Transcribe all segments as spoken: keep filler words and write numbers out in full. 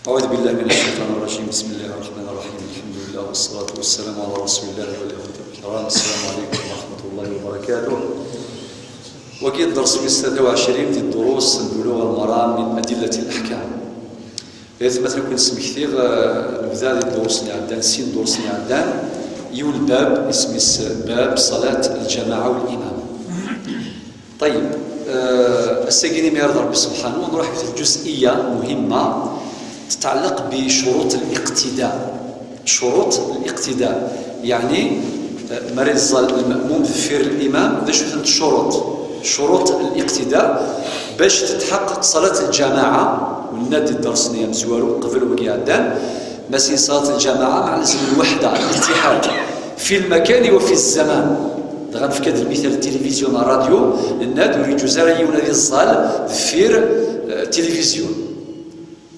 أعوذ بالله من الشيطان الرجيم. بسم الله الرحمن الرحيم. الحمد لله والصلاة والسلام على رسول الله. والإخوة الكرام، السلام عليكم ورحمة الله وبركاته. Wagi d dders wis tlata u ɛecrin di ddurus n Buluɣ al-Maram min Adillatil Ahkam. Ay atmaten, ad ken-smektiɣ, eh, nebda di ddurus n iɛeddan, sin ddurus n iɛeddan, yiwen n bab, isem-is bab ṣalat lǧamaɛa wal imam. Ṭeyyeb, eh, ass-agi, imi ara d Ṛebbi subḥanu, nṛuḥ di lǧuz'iyya muhimma, tetɛelleq bi curuṭ al-iqtida. Curuṭ al-iqtida, yeɛni, eh, mi ara yeẓẓal lma'mum deffir limam, d acu-tent ccuruṭ? Curuṭ al-iqtida bac tetḥeqqeq ṣalat lǧamaɛa, u nenna-d di dders-nni amezwaru qbel wagi iɛeddan, ma sin ṣalat lǧamaɛa, meɛna lzem lweḥda, al-ittihad, fi lmakani wa fi zzaman. Dɣa nefka-d lmital n tilivizyu neɣ ṛṛadyu, nenna-d ur yeǧuz ara yiwen ad iẓẓal deffir, eh, tilivizyu.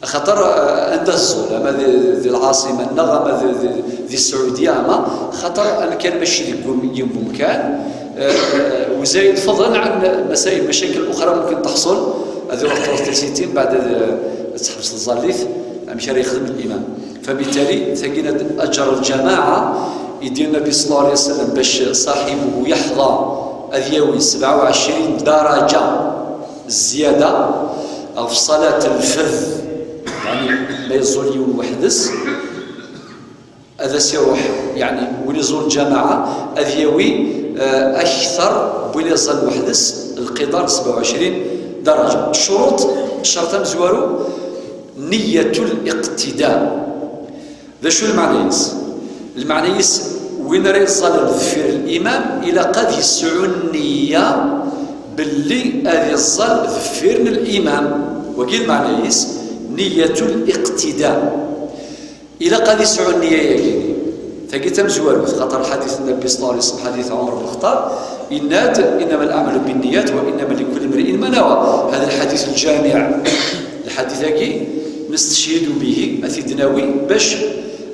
Axaṭer, eh, anda teẓẓul, ama di, di lɛaṣima-nneɣ, ama di, di, di Sɛudya, ama, axaṭer amkan mačči deg wum-, yiwen wemkan, eh, eh, وزايد فضلا عن مسائل، مشاكل أخرى ممكن تحصل. Ad iruḥ truḥ trisiti, mbeɛd ad, eh, ad teḥbes tẓallit, amek ara yexdem limam? فبالتالي, tagi ad أجر الجماعة, يدي النبي صلى الله عليه وسلم باش صاحبه يحظى, ad yawi سبعة وعشرين درجة زيادة ɣef ṣalat lfard, yeɛni ma yeẓẓul yiwen weḥd-s, ad as-iruḥ, yeɛni win iẓẓul lǧamaɛa, ad yawi, eh, akteṛ n win iẓẓal weḥd-s, lqidar n سبعة وعشرين درجة. Ccuruṭ, ccerṭ amezwaru, نية الاقتداء. D acu lmeɛna-is? Lmeɛna-is, win ara yeẓẓalen deffir limam, ilaq ad yesɛu nniya belli ad iẓẓal deffir n limam. Wagi lmeɛna-is, نية الاقتداء. Ilaq ad yesɛu nniya-yagi. Tagi d tamezwarut, xaṭer lḥadit n Nnbi صلى الله عليه وسلم, ḥadit Ɛumar bn Lxeṭṭab, yenna-d: إنما الأعمال بالنيات وإنما لكل امرئ ما نوى. هذا الحديث الجامع. Lḥadit-agi, نستشهد به, ad t-id-nawi bac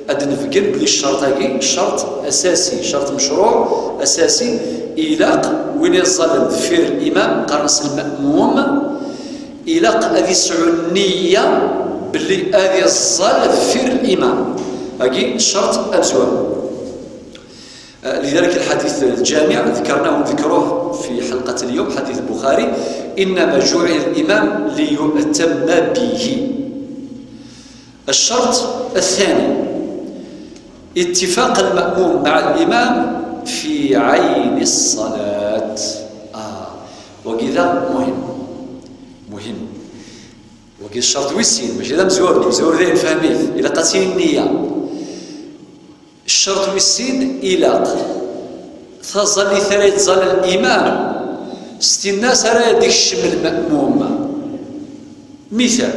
ad d-nebgen belli ccerṭ-agi, ccerṭ asasi, ccerṭ mecruɛ, asasi, ilaq win iẓẓalen deffir limam, qqaren-as lma'mum, ilaq ad yesɛu nniya belli ad iẓẓal deffir limam. Agi ccerṭ amezwaru. لذلك الحديث الجامع ذكرناه، نذكره في حلقة اليوم، حديث البخاري: إنما جعل الإمام ليؤتم به. الشرط الثاني: اتفاق المأموم مع الإمام في عين الصلاة. آه. Wagi d amuhim. Muhim. Wagi d ccerṭ wis sin, mačči d amezwaru. Amezwaru dayen nefhem-it. Ilaq ad tili nniya. Ccerṭ wis sin, ilaq taẓallit ara yettẓalla limam, s tinna-s ara d-ikcem lma'mum. Mital,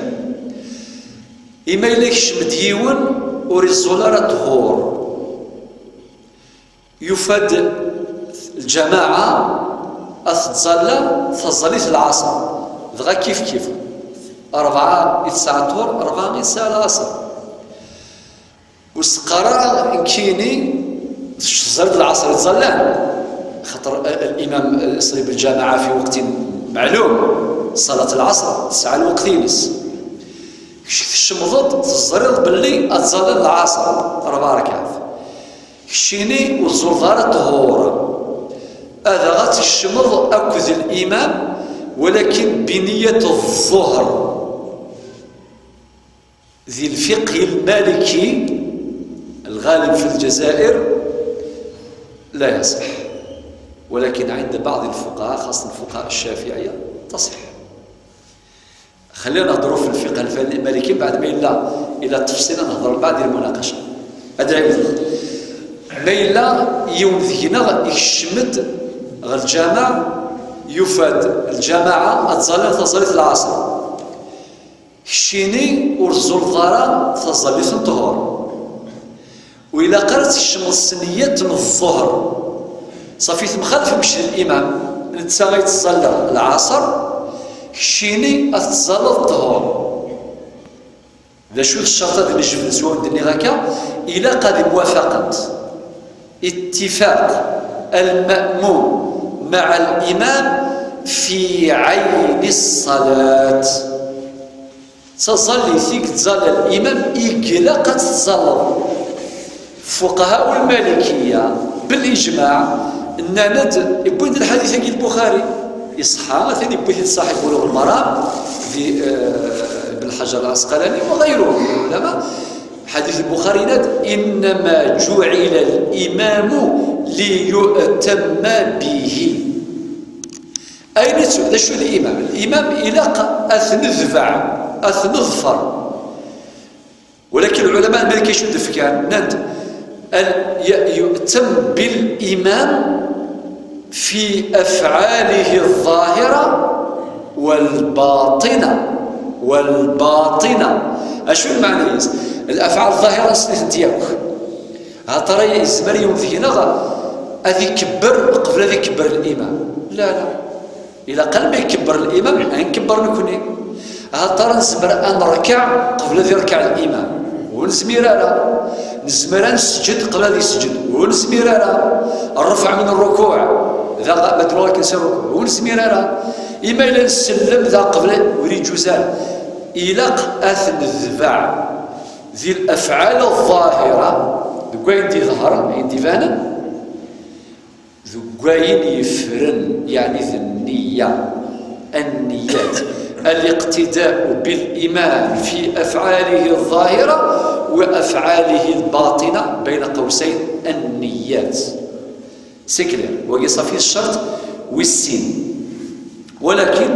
ima yella ikcem-d yiwen ur iẓẓul ara ṭṭhur, yufa-d lǧamaɛa ad tettẓalla taẓallit n lɛaṣer, dɣa kif kif, rebɛa i tesɛa ṭṭhur, rebɛa i tesɛa lɛaṣer. Ur s-qqar ara nekkini tecceḍ lɛaṣer yettẓallan, xaṭer, eh, الإمام يصلي بالجماعة في وقت معلوم، ṣalat lɛaṣer tesɛa lweqt-ines. Kečč tcemmḍeḍ, teẓriḍ belli ad tẓalleḍ lɛaṣer, rebɛa rkaɛt. Keččini ur tẓulleḍ ara ṭṭhur. Ad aɣ-, ad tkecmeḍ akked limam, walakin بنية الظهر. ذي الفقه المالكي الغالب في الجزائر لا يصح، ولكن عند بعض الفقهاء، خاصة الفقهاء الشافعية، تصح. خلينا نهضروا في الفقه الف-، المالكي بعد ما يلا إلى التفصيل، نهضر بعد المناقشة. هذا يمكن. ما يلا يوم ذينا يشمد غير الجامع، يفاد الجماعة أتزالت تصليت العصر. Keččini ur tẓulleḍ ara taẓallit n ṭṭhur. Ur ilaq ara ad tkecmeḍ s nniya n ẓẓuhr. Ṣafi temxalfem kečč d limam, netta ad yettẓalla lɛaṣer, keččini ad tettẓallaḍ ṭṭhur. D acu d ccerṭ ad nejbed s wayen d-nniɣ akka? Ilaq ad mwafaqent. اتفاق المأموم مع الإمام في عين الصلاة. Taẓallit i yettẓalla limam i ilaq ad tettẓalleḍ. Fuqaha ul-Malikiya, bil-ijmaɛ, nnan-d, wwin-d lḥadit-agi n Lbuxari. Iṣeḥḥa, atan yewwi-t-id ṣaḥib Buluɣ Lmaram, di, eh, Ibn Ḥajar Lɛesqalani, wa ɣayruhu min lɛulama. Ḥadit Lbuxari yenna-d, "Innama juɛila limamu liyu'tamma bihi." Ayen i d-, d acu d limam? Limam ilaq ad t-nedbeɛ, ad t-neḍfer. Walakin lɛulama n Malik acu d-fkan? Nnan-d, "Al-, ya-, yu'tam bil imam fi afɛalihi ḍ-ḍahira wal-baṭina." Wal-baṭina. Acu lmeɛna-is? Lafɛal ḍahira s-, nitenti yakk. Ahaṭer yezmer yiwen deg-neɣ ad ikebber qbel ad ikebber limam. La, la. Ilaq alma ikebber limam, ad nkebber nekni. Ahaṭer nezmer ad nerkeɛ qbel ad irkeɛ limam. Ur nezmir ara. Nezmer ad nesǧed qbel ad yesǧed. Ur nezmir ara. Rrefɛ min rrukuɛ. Da ma d-nuɣal kan si rrukuɛ. Ur nezmir ara. Ima yella nsellem da qbel ur iǧuz ara. Ilaq ad t-nedbeɛ di lafɛal ḍ-ḍahira, deg wayen d-iḍehren, ayen d-ibanen, deg wayen yeffren, yeɛni d nniya, النيات. الاقتداء بالإمام في أفعاله الظاهرة وأفعاله الباطنة، بين قوسين، النيات. C'est clair. Wagi ṣafi ccerṭ wis sin. Walakin,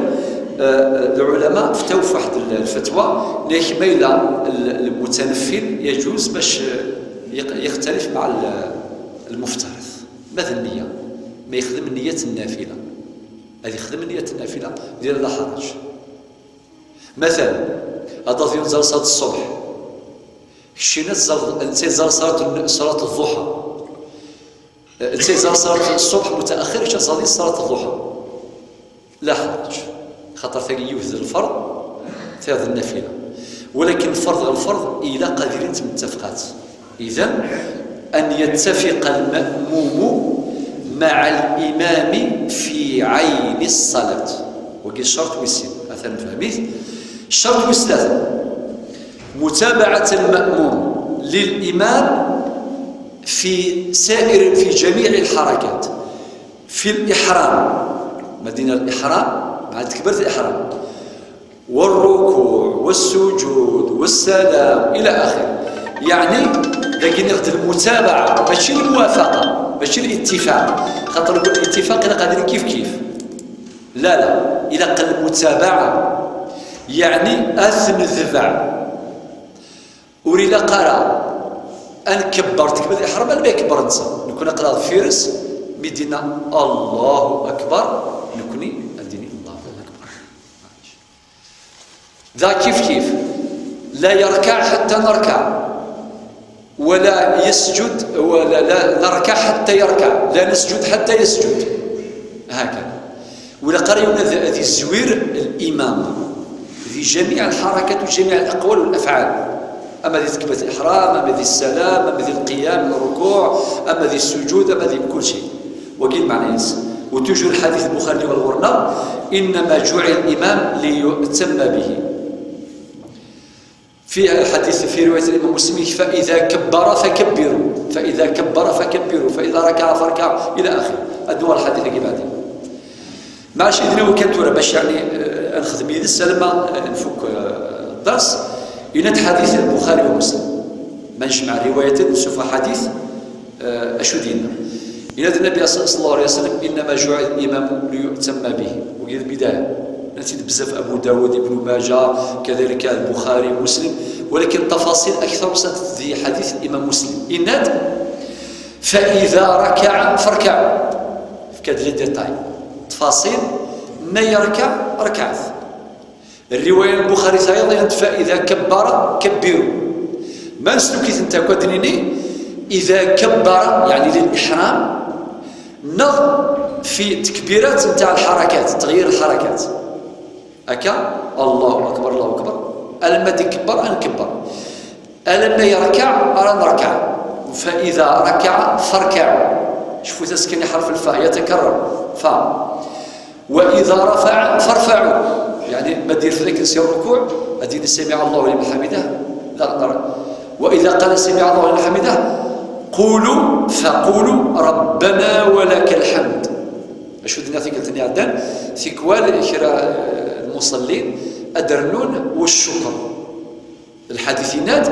eh, lɛulama ftaw f waḥed l-, lfetwa, nnan-ak ma yella l-, lmutaneffil yaǧuz bac, eh, yeq-, yextalif maɛa l-, lmuftarid. Ma d nniya, ma yexdem nniya n nnafila. Ad yexdem nniya n nnafila, di la ḥaraǧ. Matalan, ad d-tẓalleḍ ṣṣbeḥ. Keččini ad tẓalleḍ, netta yeẓẓal ṣṣalat n-, ṣṣalat ḍḍuḥa. Netta yeẓẓal ṣṣalat ṣṣbeḥ mutaaxir, kečč ad tẓalleḍ ṣṣalat ḍḍuḥa. La ḥaraǧ. Xaṭer tagi yiwet d lferḍ, tayeḍ d nnafila. Walakin lferḍ ɣer lferḍ, ilaq ad ilint mttafqat. إذن، أن يتفق المأموم مع الإمام في عين الصلاة. Wagi ccerṭ wis sin, atan nefhem-it. Ccerṭ wis tlata. متابعة المأموم للإمام في سائر، في جميع الحركات. في الإحرام، ما دين الإحرام، بعد تكبيرة الإحرام، والركوع والسجود والسلام إلى آخره. يعني، dagi nniɣ-d المتابعة، ماشي الموافقة، ماشي الاتفاق. خاطر الاتفاق إلا قاعدين كيف كيف. لا، لا، إلا قال المتابعة، يعني أثنذبع. Ur ilaq ara ad nkebber takbirat l-iḥram alma ikebber netta. Nekni aql-aɣ deffir-s, mi d-yenna Allahu Akbar, nekni ad d-nini Allahu Akbar. Daɣ kif kif, لا يركع حتى نركع، ولا يسجد، ولا لا نركع حتى يركع، لا نسجد حتى يسجد. هكذا. Ur ilaq ara yiwen ad, ad izwir limam di jamiɛ lḥarakat u jamiɛ laqwal wa lafɛal. Ama di tekbirat liḥram, ama di ssalam, ama di lqiyam, lrukuɛ, ama di ssujud, ama di kulci. Wagi lmeɛna-is. U toujours lḥadit n Lbuxari wala ɣur-neɣ, إنما جعل الإمام ليؤتم به. في الحديث، في رواية الإمام مسلم، فإذا كبر فكبروا، فإذا كبر فكبروا، فإذا ركع فاركعوا، إلى آخره. Ad nuɣal lḥadit-agi بعدين. Maɛlic, ad nawi kan tura bac, yeɛni, eh, ad nexdem yid-s alamma, eh, nfuk, eh, dders. Yenna-d ḥadit Lbuxari wa Muslim. Ma nejmeɛ riwayat-agi, nsuffeɣ ḥadit, eh, acu d-yenna? Yenna-d Nnbi صلى الله عليه وسلم: إنما جعل الإمام ليؤتم به. Wagi d lbidaya. Nnan-t-id bezzaf Abu Dawud, Ibn Maja, كذلك Lbuxari, Muslim. Walakin tafaṣil akter usan-tent di ḥadit Imam Muslim. Yenna-d: فإذا ركع فاركعوا. Yefka-d les détails. Tafaṣil, ma yerkeɛ, rekɛet. Riwaya n Lbuxari tayeḍ, yenna-d: فإذا كبر كبروا. Ma nesluki-tent akk, ad d-nini: إذا كبر، يعني للإحرام، neɣ في تكبيرات نتاع الحركات، تغيير الحركات. Akka, Allahu Akbar, Allahu Akbar. Alamma d-ikebber, ad nkebber. Alamma yerkeɛ, ara nerkeɛ. فإذا ركع فاركعوا. Cfut-as kan i ḥerf lfa, يتكرر. Fa. وإذا رفع فارفعوا. Yeɛni, ma d-irfed akken si rrukuɛ, Ad yini samiɛ Allahu liman ḥamidah. La, la. وإذا قال سمع الله لمن حمده قولوا فقولوا ربنا ولك الحمد. Acu d-nniɣ tikkelt-nni iɛeddan? Tikwal kra, eh, lmuṣallin ad rnun والشكر. Lḥadit yenna-d: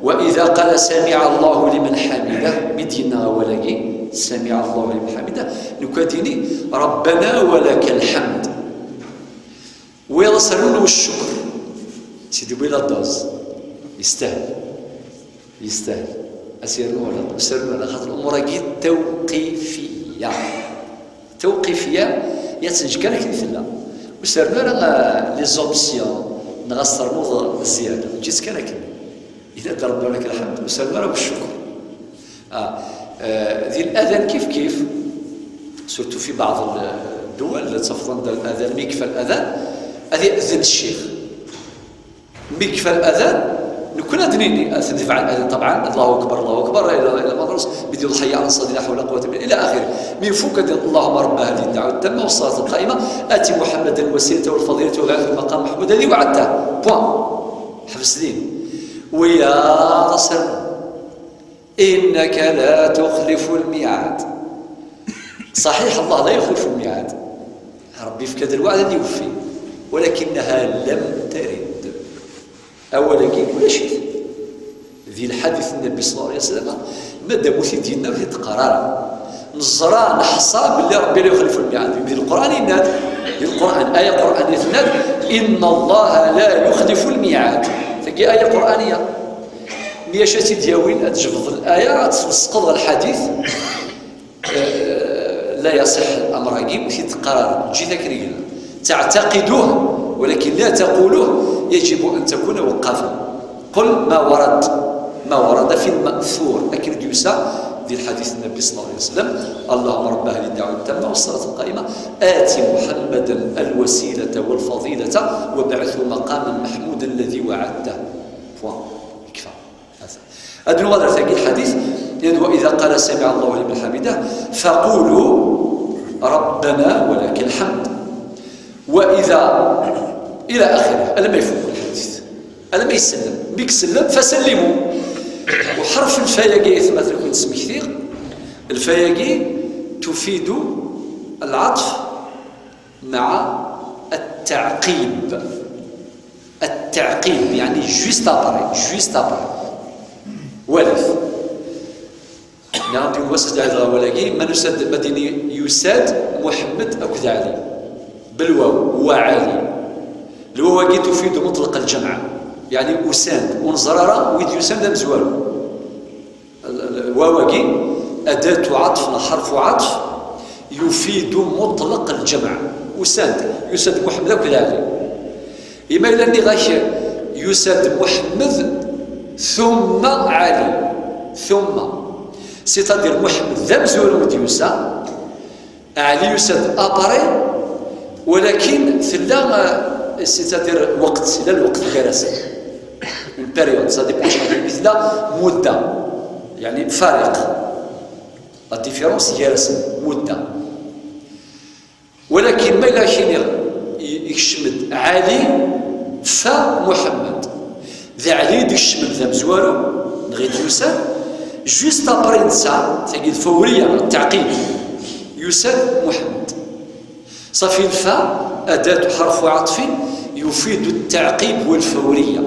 وإذا قال سمع الله لمن حمده، mi d-yenna awal-agi, سمع الله لمن حمده, nekk ad d-yini: ربنا ولك الحمد. Wiyaḍ ad s-rnun والشكر. Sidi Bouy Laddaz. Yestahel. Yestahel. Ad s-yernu wala, ad s-rnu wala, xaṭer lumuṛ-agi tawqifiya. Tawqifiya, ad teǧǧ kan akken i tella. Ur s-rnu ara, eh, les options, neɣ ad s-ternuḍ zzyada. Eǧǧ-itt kan akken. Yenna-d Ṛebbi ولك الحمد, ur s-rnu ara والشكر. Ah, eh, di l'adan kif kif, surtout في بعض الدول, ad tafeḍ anda l'adan, mi yekfa l'adan, ad ya'zen ccix. Mi yekfa l'adan, nekkni ad d-nini, ad tedfeɛ l'adan, طبعا, الله أكبر، الله أكبر، لا إله إلا الله، mi d-yuḍ حي على الصلاة، لا حول ولا قوة إلا، إلى آخره. Mi ifuk ad d-, اللهم رب هذه الدعوة التامة والصلاة القائمة، آت محمدا الوسيلة والفضيلة وابعثه مقام محمودا الذي وعدته. Point. Ḥbes din. Wiyaḍ ad s-rnun: إنك لا تخلف الميعاد. صحيح، الله لا يخلف الميعاد. Ṛebbi yefka-d lweɛd ad iweffi. ولكنها لم ترد. Awal-agi ulac-it. Di lḥadit n Nnbi صلى الله عليه وسلم, madam ur t-id-yenna, ur t-id-qqar ara. Neẓra, neḥṣa belli Ṛebbi لا يخلف الميعاد. Di Lqur'an yenna-d, di Lqur'an, aya Qur'aniyya tenna-d: إن الله لا يخلف الميعاد. Tagi aya Qur'aniyya. Mi acu ad tt-id-yawin, ad tjebdeḍ laya, ad tt-tleṣqeḍ ɣer lḥadit. Eh, la yaṣiḥ amr-agi, ur t-id-teqqar ara, eǧǧ-it akken i yella. تعتقده ولكن لا تقوله، يجب أن تكون وقافا. قل ما ورد، ما ورد في المأثور، akken i d-yusa di lḥadit n Nnbi صلى الله عليه وسلم: اللهم رب هذه الدعوة التامة والصلاة القائمة، آت محمدا الوسيلة والفضيلة وابعثه مقاما محمودا الذي وعدته. Point. Yekfa. Ad nuɣal ar tagi lḥadit, yenna-d: وإذا قال سمع الله لمن حمده فقولوا ربنا ولك الحمد. وإذا إلى آخره, alamma ifuk lḥadit. Alamma isellem. Mi isellem, فسلموا. Uḥerf lfa-agi, ay atmaten, ad ken-id-smektiɣ. Lfa-agi tufidu العطف مع التعقيب. التعقيب, يعني juste après, juste après. Walit. Nniɣ-am-d yiwen wass ad d-ɛideɣ awal-agi, ma nusa-d, ma d-nini yusa-d Muḥemmed akked Ɛli. Belwaw, وعلي. Lwaw-agi tufidu مطلق الجمع. Yeɛni usan-d, ur neẓri ara wid yusan d amezwaru. L-, l-, lwaw-agi, أداة عطف neɣ حرف عطف, يفيد مطلق الجمع. Usan-d, yusa-d Muḥemmed akked Ɛli. Imi yella nniɣ-ak, yusa-d Muḥemmed ثم عالي. ثم. C'est-à-dire Muḥemmed d amezwaru i d-yusa, Ɛli yusa-d après, walakin tella, euh, c'est-à-dire lweqt, yella lweqt gar-asen. Une période, ça dépend شحال, tella mudda, yeɛni fariq. La différence gar-asen, mudda. Walakin ma yella kini i-, ikcem-d Ɛli, fa Muḥemmed. D Ɛli i d-ikecmen d amezwaru, neɣ i d-yusan, juste après netta, tagi d fawriya, التعقيب, yusa-d Muḥemmed. Ṣafi, lfa, أداة حرف عطف يفيد التعقيب والفورية.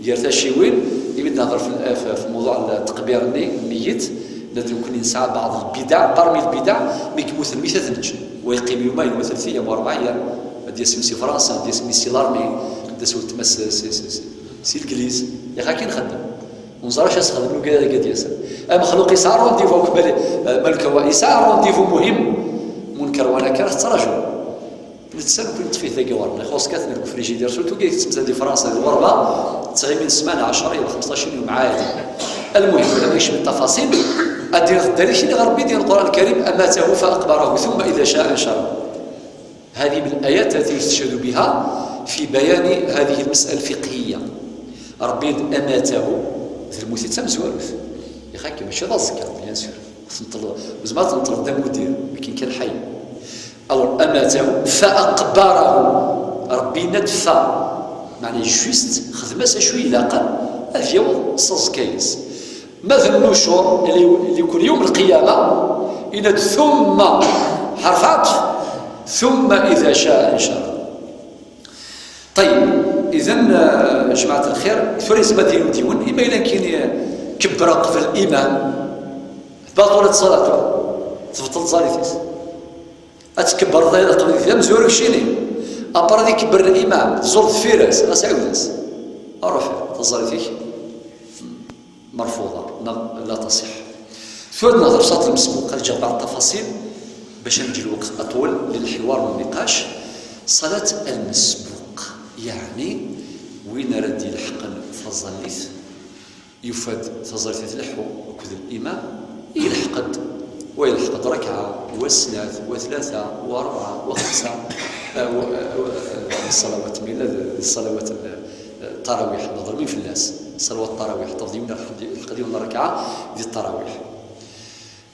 Gar tacciwin, imi d-nehder f, f, f lmewḍuɛ n teqbir-nni, lmeyyet, nadi nekkni nesɛa بعض البدع, parmi البدع, mi yemmut lmeyyet ad t-neǧǧ. Wa yeqqim yumayen, wa tlata ayyam, wa rebɛa ayyam, ad d-yas si Fransa, ad d-yas si l'armée, ad d-tas weltma-s si, si, si, si, si Legliz. Yax akken nxeddem. Ur neẓri acu ad s-xedmen i wigad-agi ad d-yasen. Amexluq yesɛa rendez-vous akked Malik, eh, Malik Wa, yesɛa rendez-vous muhim. Munker wa Nakir tettraǧu. Netta nekkni neṭṭef-it dagi ɣur-neɣ. Ixuṣ kan deg ufrijidir, surtout kay yettmettat di Fransa, di lɣerba, ttɣimin ssmana, ɛecṛa, xemseṭṭac yum ɛadi. Almuhim, ma yecmet tafaṣil, ad d-ineḍ ddalil-nni ɣer Ṛebbi di Lqur'an Lkarim: أماته فأقبره ثم إذا شاء أنشره. هذه من الآيات التي يستشهد بها في بيان هذه المسألة الفقهية. Ṛebbi أماته, d lmut i d tamezwarut. Ixakken, mačči d aẓekka, bien sûr. Tenṭel-, ur tezmireḍ ad tenṭleḍ d amudir, akken kan ḥay. Alors, أماته فأقبره. Ṛebbi yenna-d fa. Meɛna juste xdem-as acu ilaqen ad yaweḍ s aẓekka-ines. Ma d nnucur li, li kul yawm lqiyama, yenna-d ثم حرف عطف ثم إذا شاء أنشره. طيب، إذن, آه، جماعة الخير, tura yezmer ad d-yini yiwen, ima yella nekkini kebbreɣ qbel imam, baṭulat ṣṣalatu, tebṭel tẓallit-is. Ad tkebbereḍ aya qbel imam, zuru keččini. Après ad ikebber l'imam, tẓur deffir-as, ɣas ɛiwed-as. Ruḥ, taẓallit-ik مرفوضة, neɣ لا تصح. Tura ad nehder ṣṣalat lmesbuq, ad ǧǧeɣ بعض التفاصيل باش ad neǧǧ lweqt aṭwel للحوار والنقاش. Ṣṣalat lmesbuq, yeɛni win ara d-ilḥeqen taẓallit, yufa-d taẓallit tleḥḥu akked l'imam, ilḥeq-d, wa ilḥeq-d rakɛa, wa snat, wa tlata, wa rebɛa, wa xemsa, eh, wa, eh, wa, eh, ṣṣalawat, ma yella d, d ṣṣalawat n, eh, ttarawiḥ, nehder min fell-as, ṣṣalawat n ttarawiḥ, tafeḍ yiwen ilḥeq-d, ilḥeq-d yiwen rakɛa di ttarawiḥ.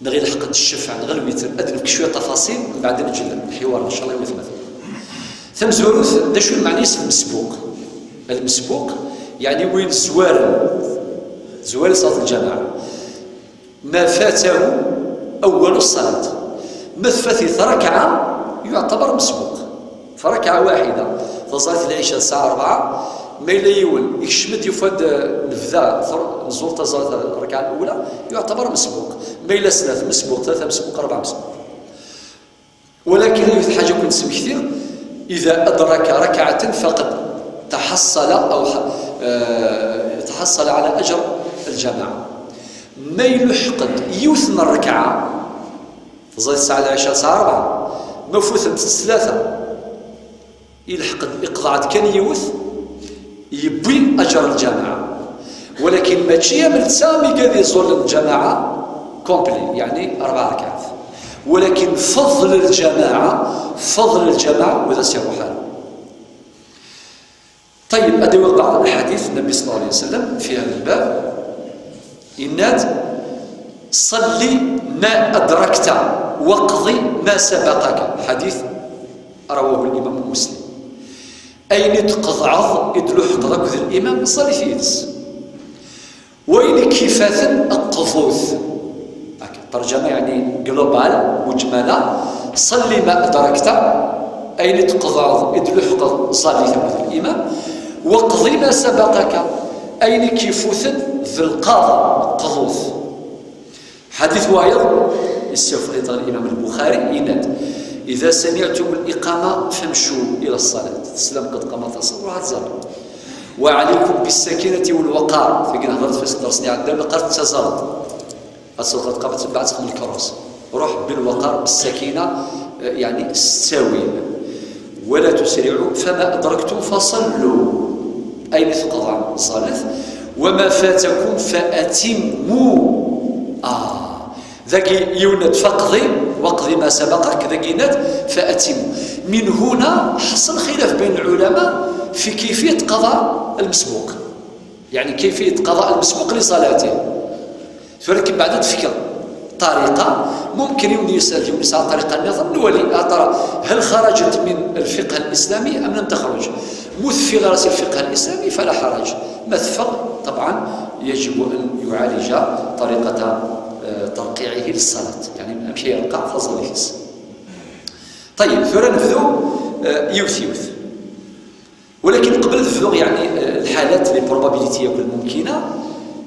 Neɣ ilḥeq-d ccefɛ, neɣ lwitr, ad d-nefk cwiṭ tafaṣil, mbeɛd ad neǧǧ lḥiwar, ncallah, i watmaten. Tamezwarut, d acu lmeɛna-is lmesbuq? Lmesbuq, yeɛni win zwaren, zwaren ṣṣalat lǧamaɛa. ما فاته أول الصلاة. Ma tfat-it rakɛa, يعتبر مسبوق. فركعة واحدة. Taẓallit n lɛica tesɛa rebɛa, ma yella yiwen ikcem-d yufa-d, eh, nebda, ter-, nẓur taẓallit, الركعة الأولى, يعتبر مسبوق. Ma yella snat, مسبوق, tlata, مسبوق, rebɛa, مسبوق. ولكن yiwet lḥaǧa ad ken-id-smektiɣ, إذا أدرك ركعة فقد تحصل أو ح-, eh, تحصل على أجر الجماعة. Ma iluḥeq-d yiwet n rrekɛa, taẓallit tesɛa lɛica tesɛa rebɛa, ma futent-tt tlata, ilḥeq-d, iqḍeɛ-d kan yiwet, yewwi aǧer n lǧamaɛa. Walakin mačči am netta mi gad iẓul lǧamaɛa complet, yeɛni rebɛa rrekɛat. Walakin fadl lǧamaɛa, fadl lǧamaɛa, ur as-iruḥ ara. طيب, ad d-awiɣ بعض الأحاديث النبي صلى الله عليه وسلم في هذا الباب. Yenna-d: صل ما أدركت واقض ما سبقك. حديث رواه الإمام مسلم. Ayen i d-tqeḍɛeḍ, i d-tluḥqeḍ akked l'imam, ṣalit yid-s. Wayen i k-ifaten, qḍu-t. Akka, ṭerjama, yeɛni, global, mujmala. صل ما أدركت, ayen i d-tqeḍɛeḍ, i d-tluḥqeḍ, ṣalit akked l'imam. واقض ما سبقك, ayen i k-ifuten, d lqaḍa, qḍu-t. Ḥadit wayeḍ, yessawef-it الإمام البخاري, yenna-d: إذا سمعتم الإقامة فامشوا إلى الصلاة. Teslam qad qamat ṣṣalat, ruḥ ad tzalleḍ. وعليكم بالسكينة والوقار. Tagi nehḍer-d fell-as ddersen iɛeddan, lqaḍa tettaẓaleḍ. Ad tselxeḍ qbel tebɛet xdem lkerrus. Ruḥ بالوقار, بالسكينة, eh, yeɛni s ttawil. ولا تسرعوا، فما أدركتم فصلوا. Ayen i tqeḍɛem, ṣalet. وما فاتكم فأتموا. Ah, dagi yenna-d فاقض، واقض ما سبقك, dagi yenna-d فأتموا. من هنا حصل خلاف بين العلماء في كيفية قضاء المسبوق. يعني كيفية قضاء المسبوق لصلاته. Tura kan mbeɛd ad d-tefkeḍ ṭṭariqa, ممكن yiwen yesɛa, yiwen yesɛa ṭṭariqa nniḍen, nwali, ah, ترى هل خرجت من الفقه الإسلامي أم لم تخرج؟ Ma ur teffiɣ ara si lfiqh al-islami, فلا حرج. Ma teffeɣ, طبعا, يجب أن يعالج طريقة, eh, ترقيعه للصلاة. يعني, amek ara yerqeɛ taẓallit-is. طيب, tura nebdu, eh, yiwet yiwet. Walakin qbel ad bduɣ, yeɛni, eh, lḥalat, les probabilités yakk lmumkina,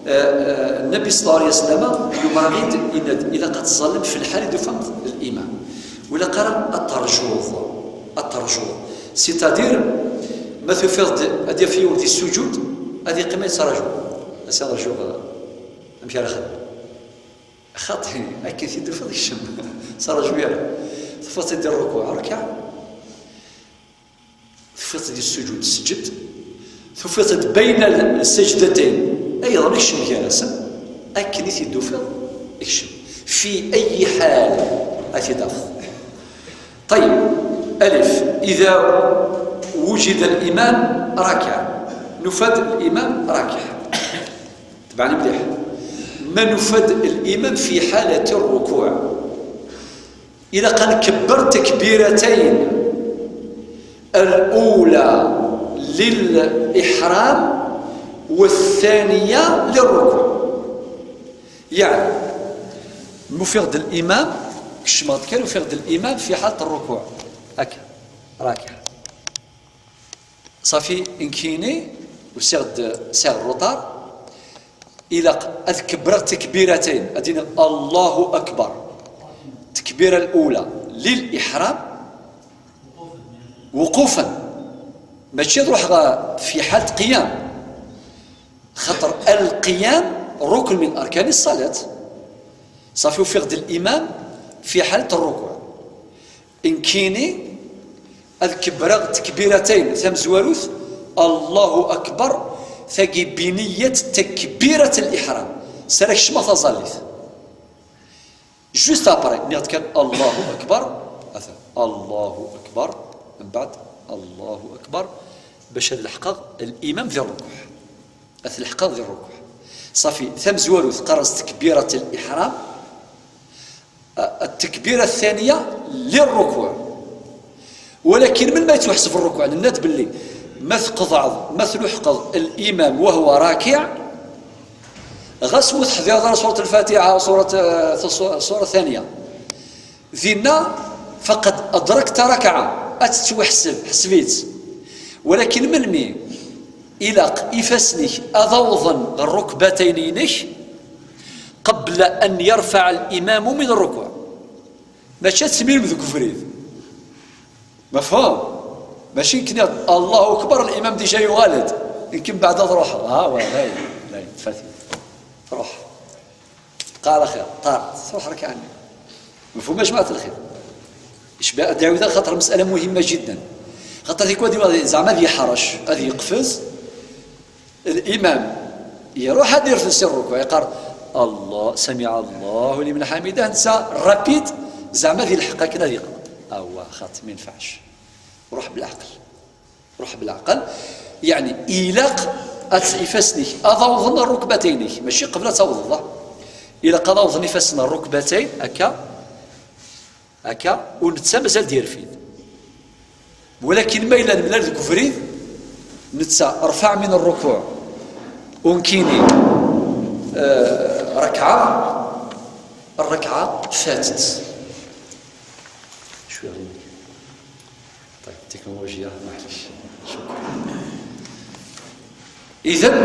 eh, eh, Nnbi ṣella Llahu ɛalayhi wa sallam yumer-aɣ-id, yenna-d, ilaq ad tẓallem fi lḥal i d-tufam l'imam. Ur ilaq ara ad terjuḍ, ad terjuḍ. C'est-à-dire, ma tufiḍ-d ad yaf yiwen di ssuǧud, ad yeqqim ad yettraǧu. Ad as-rjuɣ, eh, amek ara xedmeɣ. Xaṭi, akken i t-id-tufiḍ kcem. Ur ttraǧu ara. Tufiḍ-t di rrukuɛ, rkeɛ. Tufiḍ-t di ssuǧud, seǧǧed. Tufiḍ-t bayna lsejdatayn, ayɣer kcem gar-asen? Akken i t-id-tufiḍ, kcem. في أي حال ad t-id-tafeḍ. طيب, ألف, إذا وجد الإمام راكعا. Nufa-d l'imam راكع. Tebɛen mliḥ. Ma nufa-d l'imam في حالة الركوع. Ilaq ad nkebber takbiratayn. الأولى للإحرام والثانية للركوع. يعني، ufiɣ-d الإمام, kecmeɣ-d kan, ufiɣ-d الإمام في حالة الركوع. هكا, راكع. صافي, nekkini, usiɣ-d, sɛiɣ الروطار. Ilaq ad كبرت تكبيرتين, ad iniɣ الله أكبر. التكبيرة الأولى للإحرام وقوفا. ماشي نروح غا في حالة قيام. خاطر القيام ركن من أركان الصلاة. صافي, ufiɣ-d الإمام في حالة الركوع. Nekkini ad كبرغ تكبيرتين, tamezwarut, الله أكبر, tagi بنية تكبيرة الإحرام. Sara kecmeɣ taẓallit. Juste après, nniɣ-d kan الله أكبر, ata, الله أكبر, من بعد الله أكبر, باش ad leḥqeɣ الإمام ذي الركوع. Ad leḥqeɣ ذي الركوع. صافي, tamezwarut qqaren-as تكبيرة الإحرام, التكبيرة الثانية للركوع. ولكن من ما يتوحسب الركوع, nenna-d belli ma tqeḍɛeḍ, ma tluḥqeḍ الإمام وهو راكع, ɣas mu teḥdiḍ ara سورة الفاتحة, سورة, آه, السورة الثانية, dinna فقد أدركت ركعة, ad tettwaḥseb, ḥseb-itt. ولكن melmi ilaq ifassen-ik ad awḍen ɣer الركبتين-inek قبل أن يرفع الإمام من الركوع. Mačči ad tmilem deg ubrid. مفهوم؟ Mačči nekk nniɣ-d الله أكبر, الإمام déjà yuɣal-d. Nekk mbeɛd ad ruḥeɣ. Ha, wa, dayen, dayen, tfat-it. Ruḥ. بقى على خير, ṭart, truḥ ركعة. مفهوم يا جماعة الخير؟ Icba ad ɛiwdeɣ, خاطر مسألة مهمة جدا. خاطر tikwal زعما ad yeḥrec, ad yeqfez, الإمام يروح ad irfed si الركوع, yeqqar الله, سمع الله لمن حمده, netta rapide, زعما ad yelḥeq akken ad yeqḍeɛ. Awa, xaṭi, ma ينفعش. روح بالعقل. روح بالعقل. يعني, ilaq ad ifassen-ik ad awḍen الركبتين-ik, mačči qbel ad tawḍeḍ, ah. Ilaq ad awḍen ifassen الركبتين, akka, akka, u netta mazal d-yerfid. ولكن ma yella nemlal deg ubrid, netta رفع من الركوع, u nekkini, آه, ركعة, الركعة فاتت. شوية غير. طيب, التكنولوجيا, معليش. شكرا. إذن,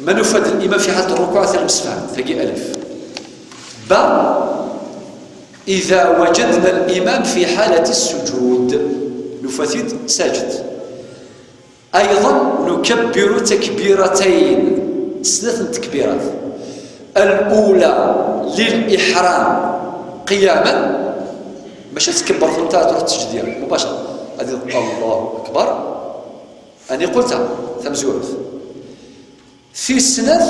ma nufa-d الإمام في حالة الركوع, ata nemsefham, tagi alif. Ba, إذا وجدنا الإمام في حالة السجود, nufa-t-id ساجد. أيضا نكبر تكبيرتين, snat n tekbirat. الأولى للإحرام قياما, mačči ad tkebbeṛ, anta ad truḥ tesǧed, مباشرة. Ad الله أكبر, ani qulta, tamezwarut. Tis snat,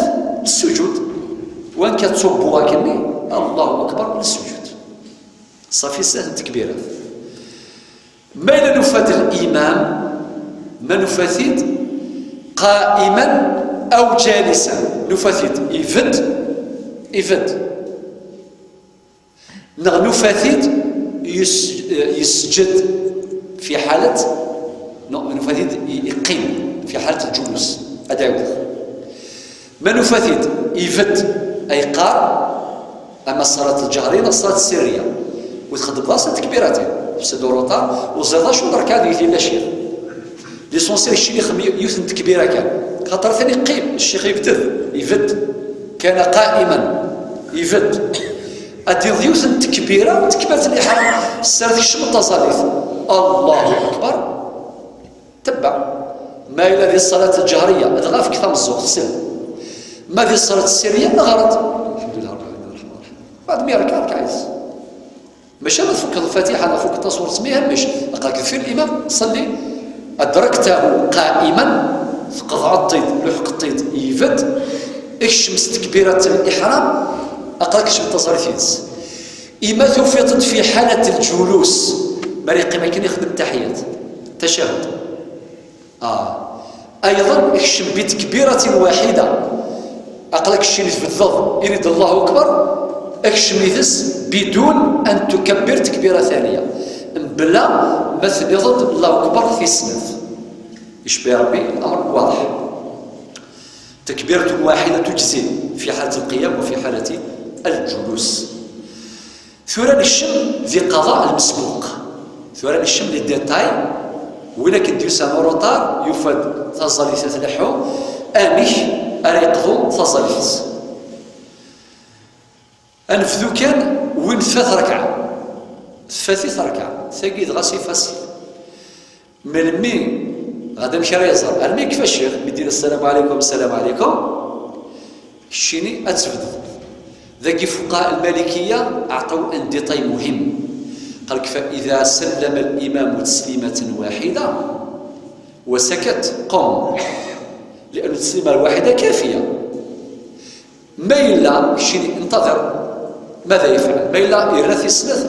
lsujud. Wanka ttubbu akkenni, الله أكبر, lsujud. Ṣafi, snat n tekbirat. Ma yella nufa-d الإمام, ma nufa-t-id قائما أو جالسا, nufa-t-id ibedd, ibedd. Neɣ nufa-t-id yus-, yesǧed في حالة, non, nufa-t-id i-, iqqim في حالة الجلوس. Ad ɛiwdeɣ. Ma nufa-t-id ibedd, ay qqar, ama ṣṣalat lǧahriya neɣ ṣṣalat ssirriya, u txeddmeḍ-as takbiratin, tefsiḍ uruṭa, u ẓriḍ acu n rrkaɛ deg yella ccix. L'essentiel, keččini xdem yiwet n tekbira kan. Xaṭer atan iqqim, ccix ibded, ibedd. كان قائما, ibedd. Ad d-ineḍ yiwet n tekbira, tekbirat liḥram, sser tkecmeḍ taẓallit. الله أكبر. Tebbeɛ. Ma yella di ṣṣalat lǧahriya, dɣa efk tameẓẓuɣt, sel. Ma di ṣṣalat ssirriya, ɣer-d. الحمد لله رب العالمين الرحمن الرحيم. Mbeɛd mi yerka, rkeɛ yis. Maca ma tfukkeḍ lfatiḥa neɣ tfukkeḍ tasuret, ma ihemmec, aql-ak deffir limam, ṣelli. أدركته قائما, tqeḍɛeḍ-t-id, tluḥqeḍ-t-id, ibedd, ekcem s tekbirat liḥram, aql-ak kecmeḍ taẓallit yid-s. Ima tufiḍ-t في حالة الجلوس, mi ara yeqqim akken ixdem taḥiyat, tacahud. Ah. أيضا, ekcem بتكبيرة واحدة. Aql-ak keččini tbeddeḍ, ini-d الله أكبر, ekcem yid-s بدون أن تكبر تكبيرة ثانية. Mebla ma tenniḍ-d الله أكبر tis snat. Icebbeḥ Ṛebbi, الأمر واضح. تكبيرة واحدة تجزئ في حالة القيام وفي حالة الجلوس. Tura nekcem di qada المسبوق. Tura nekcem les détails. Win akken d-yusan en retard, yufa-d taẓallit ad tleḥḥu, amek ara yeqḍu taẓallit-is. Ad nebdu kan win tfat rrekɛa. Tfat-it rrekɛa. Tagi dɣa c'est facile. Melmi ɣad amek ara yeẓer? Almi yekfa ccix, mi d-yenna السلام عليكم، السلام عليكم. Keččini ad tebded. Dagi fuqaha المالكية عطاو un détail مهم. قالك: فإذا سلم الإمام تسليمة واحدة وسكت، قم، لأن التسليمة الواحدة كافية. Ma yella keččini انتظر، ماذا يفعل؟ Ma yella yerra-t i snat،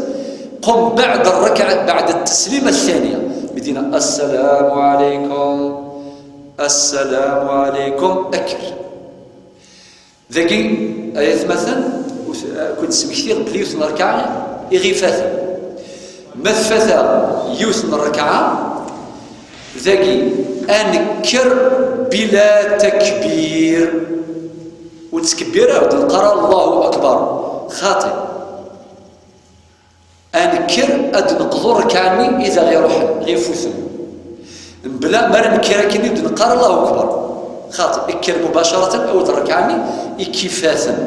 قم بعد الركعة، بعد التسليمة الثانية، mi d-yenna السلام عليكم، السلام عليكم، أكر. Dagi, ay atmaten, ur t-, ur ken-d-smektiɣ belli yiwet n rrekɛa i ɣ-ifaten. Ma tfat-aɣ yiwet n rrekɛa, dagi, ad nekker bila takbir. Ur nettkebbir ara, ur d-neqqar ara الله أكبر. Xaṭi. Ad nekker ad d-neqḍu rrekɛa-nni i d aɣ-iruḥen, ɣ-ifuten. Mebla ma ara nekker akken ur d-neqqar الله أكبر. Xaṭi, kker مباشرة, awi-d rrekɛa-nni i k-ifaten.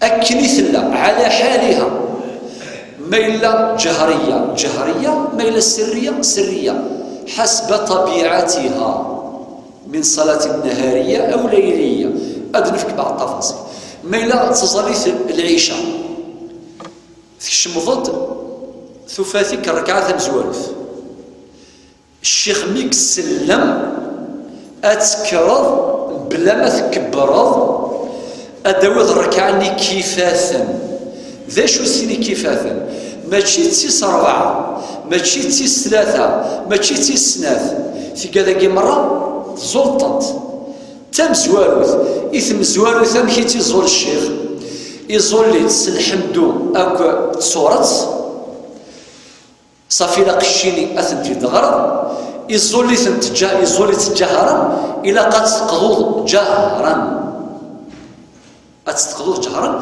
Akken i tella, على حالها. Ma yella جهرية، جهرية، ma yella سرية، سرية. حسب طبيعتها. من صلاة نهارية أو ليلية. Ad nefk بعض التفاصيل. Ma yella d taẓallit n lɛica, tkecmeḍ-d, tufa-t-ik rrekɛa tamezwarut. Ccix mi isellem, ad tekkreḍ bla ma tkebbreḍ, ad d-tawiḍ rrekɛa-nni k-ifaten. D acu sin i k-ifaten? Mačči d tis ṛebɛa, mačči d tis tlata, mačči d tis snat. Tigad-agi merra tẓuleḍ-tent. D tamezwarut. I tmezwarut, amek i tt-iẓul ccix? Iẓul-itt s lḥemdu akked tsuret. Ṣafi, ilaq keččini ad tent-id-teɣreḍ. Iẓul-itent ǧa-, iẓul-itt ǧahran, ilaq ad tt-teqḍuḍ ǧahran. Ad tt-teqḍuḍ ǧahran.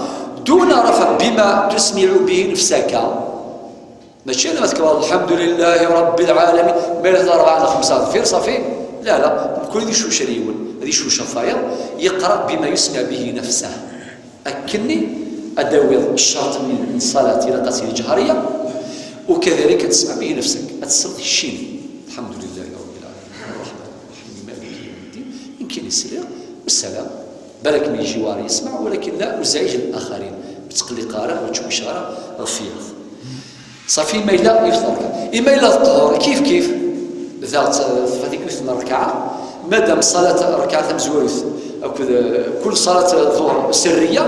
دون رفع، بما تسمع به نفسك. Mačči ala ma tekkreḍ الحمد لله رب العالمين, ma yella tlata rebɛa neɣ xemsa deffir, ṣafi. La, la, mkul ad icucel yiwen, ad icucel tayeḍ, yeqra بما يسمع به نفسه. Akkenni ad d-tawiḍ ccerṭ-nni n ṣṣalat, ilaq ad tili ǧahriya, وكذلك ad تسمع به نفسك, ad tesleḍ keččini. الحمد لله رب العالمين، الرحمن الرحيم، مالك يوم الدين. Nekkini sliɣ, والسلام. Balak mi jiwari yesmeɛ, ولكن لا أزعج الآخرين. Ur ttqelliqeɣ ara, ur ttcewwiceɣ ara ɣef wiyaḍ. Ṣafi, ma yella yiwet n rrekɛa. I ma yella d ṭṭhur, kif kif. Daɣ t-, tfat-ik yiwet n rrekɛa. Madam ṣṣalat, rrekɛa tamezwarut, akked, eh, kul ṣṣalat ḍuhr sirriya,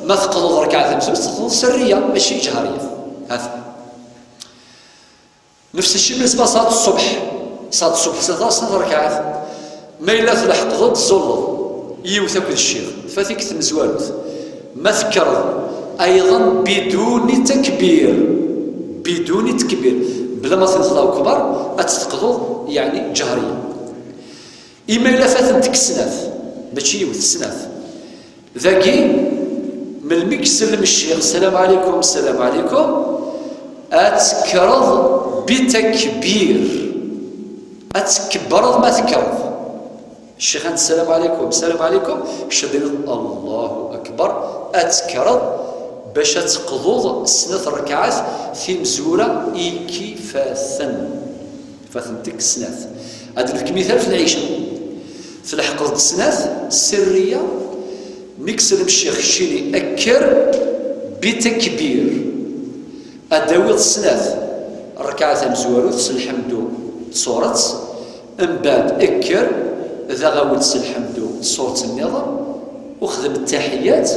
ma teqḍuḍ rrekɛa tamezwarut, teqḍuḍ sirriya, mačči ǧahriya. Hata. Nefs cci بالنسبة لصلاة الصبح. Ṣalat ṣṣubḥ, snat, snat rrekɛat. Ma yella tleḥqeḍ-d, tẓulleḍ yiwet akked ccix, tfat-ik tmezwarut. Ma tekkreḍ, أيضا بدون تكبير. بدون تكبير. Bla ma tenniḍ الله أكبر, ad tt-teqḍuḍ, yeɛni, ǧahriya. I ma yella fatent-ik snat, mačči yiwet, snat. Dagi, melmi i isellem ccix, السلام عليكم، السلام عليكم, ad tekkreḍ بتكبير. Ad tkebbreḍ ma tekkreḍ. Ccix, السلام عليكم، السلام عليكم, kečč ad d-tiniḍ الله أكبر, ad tekkreḍ bac ad teqḍuḍ snat rrekɛat timezwura i k-ifaten. Fatent-ik snat. Ad nefk mital f lɛica. Tleḥqeḍ-d snat, sirriya, mi isellem ccix, keččini kker بتكبير. Ad d-tawiḍ snat, rrekɛa tamezwarut s lḥemdu d tsuret, mbeɛd kker, daɣ awi-d s lḥemdu d tsuret nniḍen, وخدم التحيات،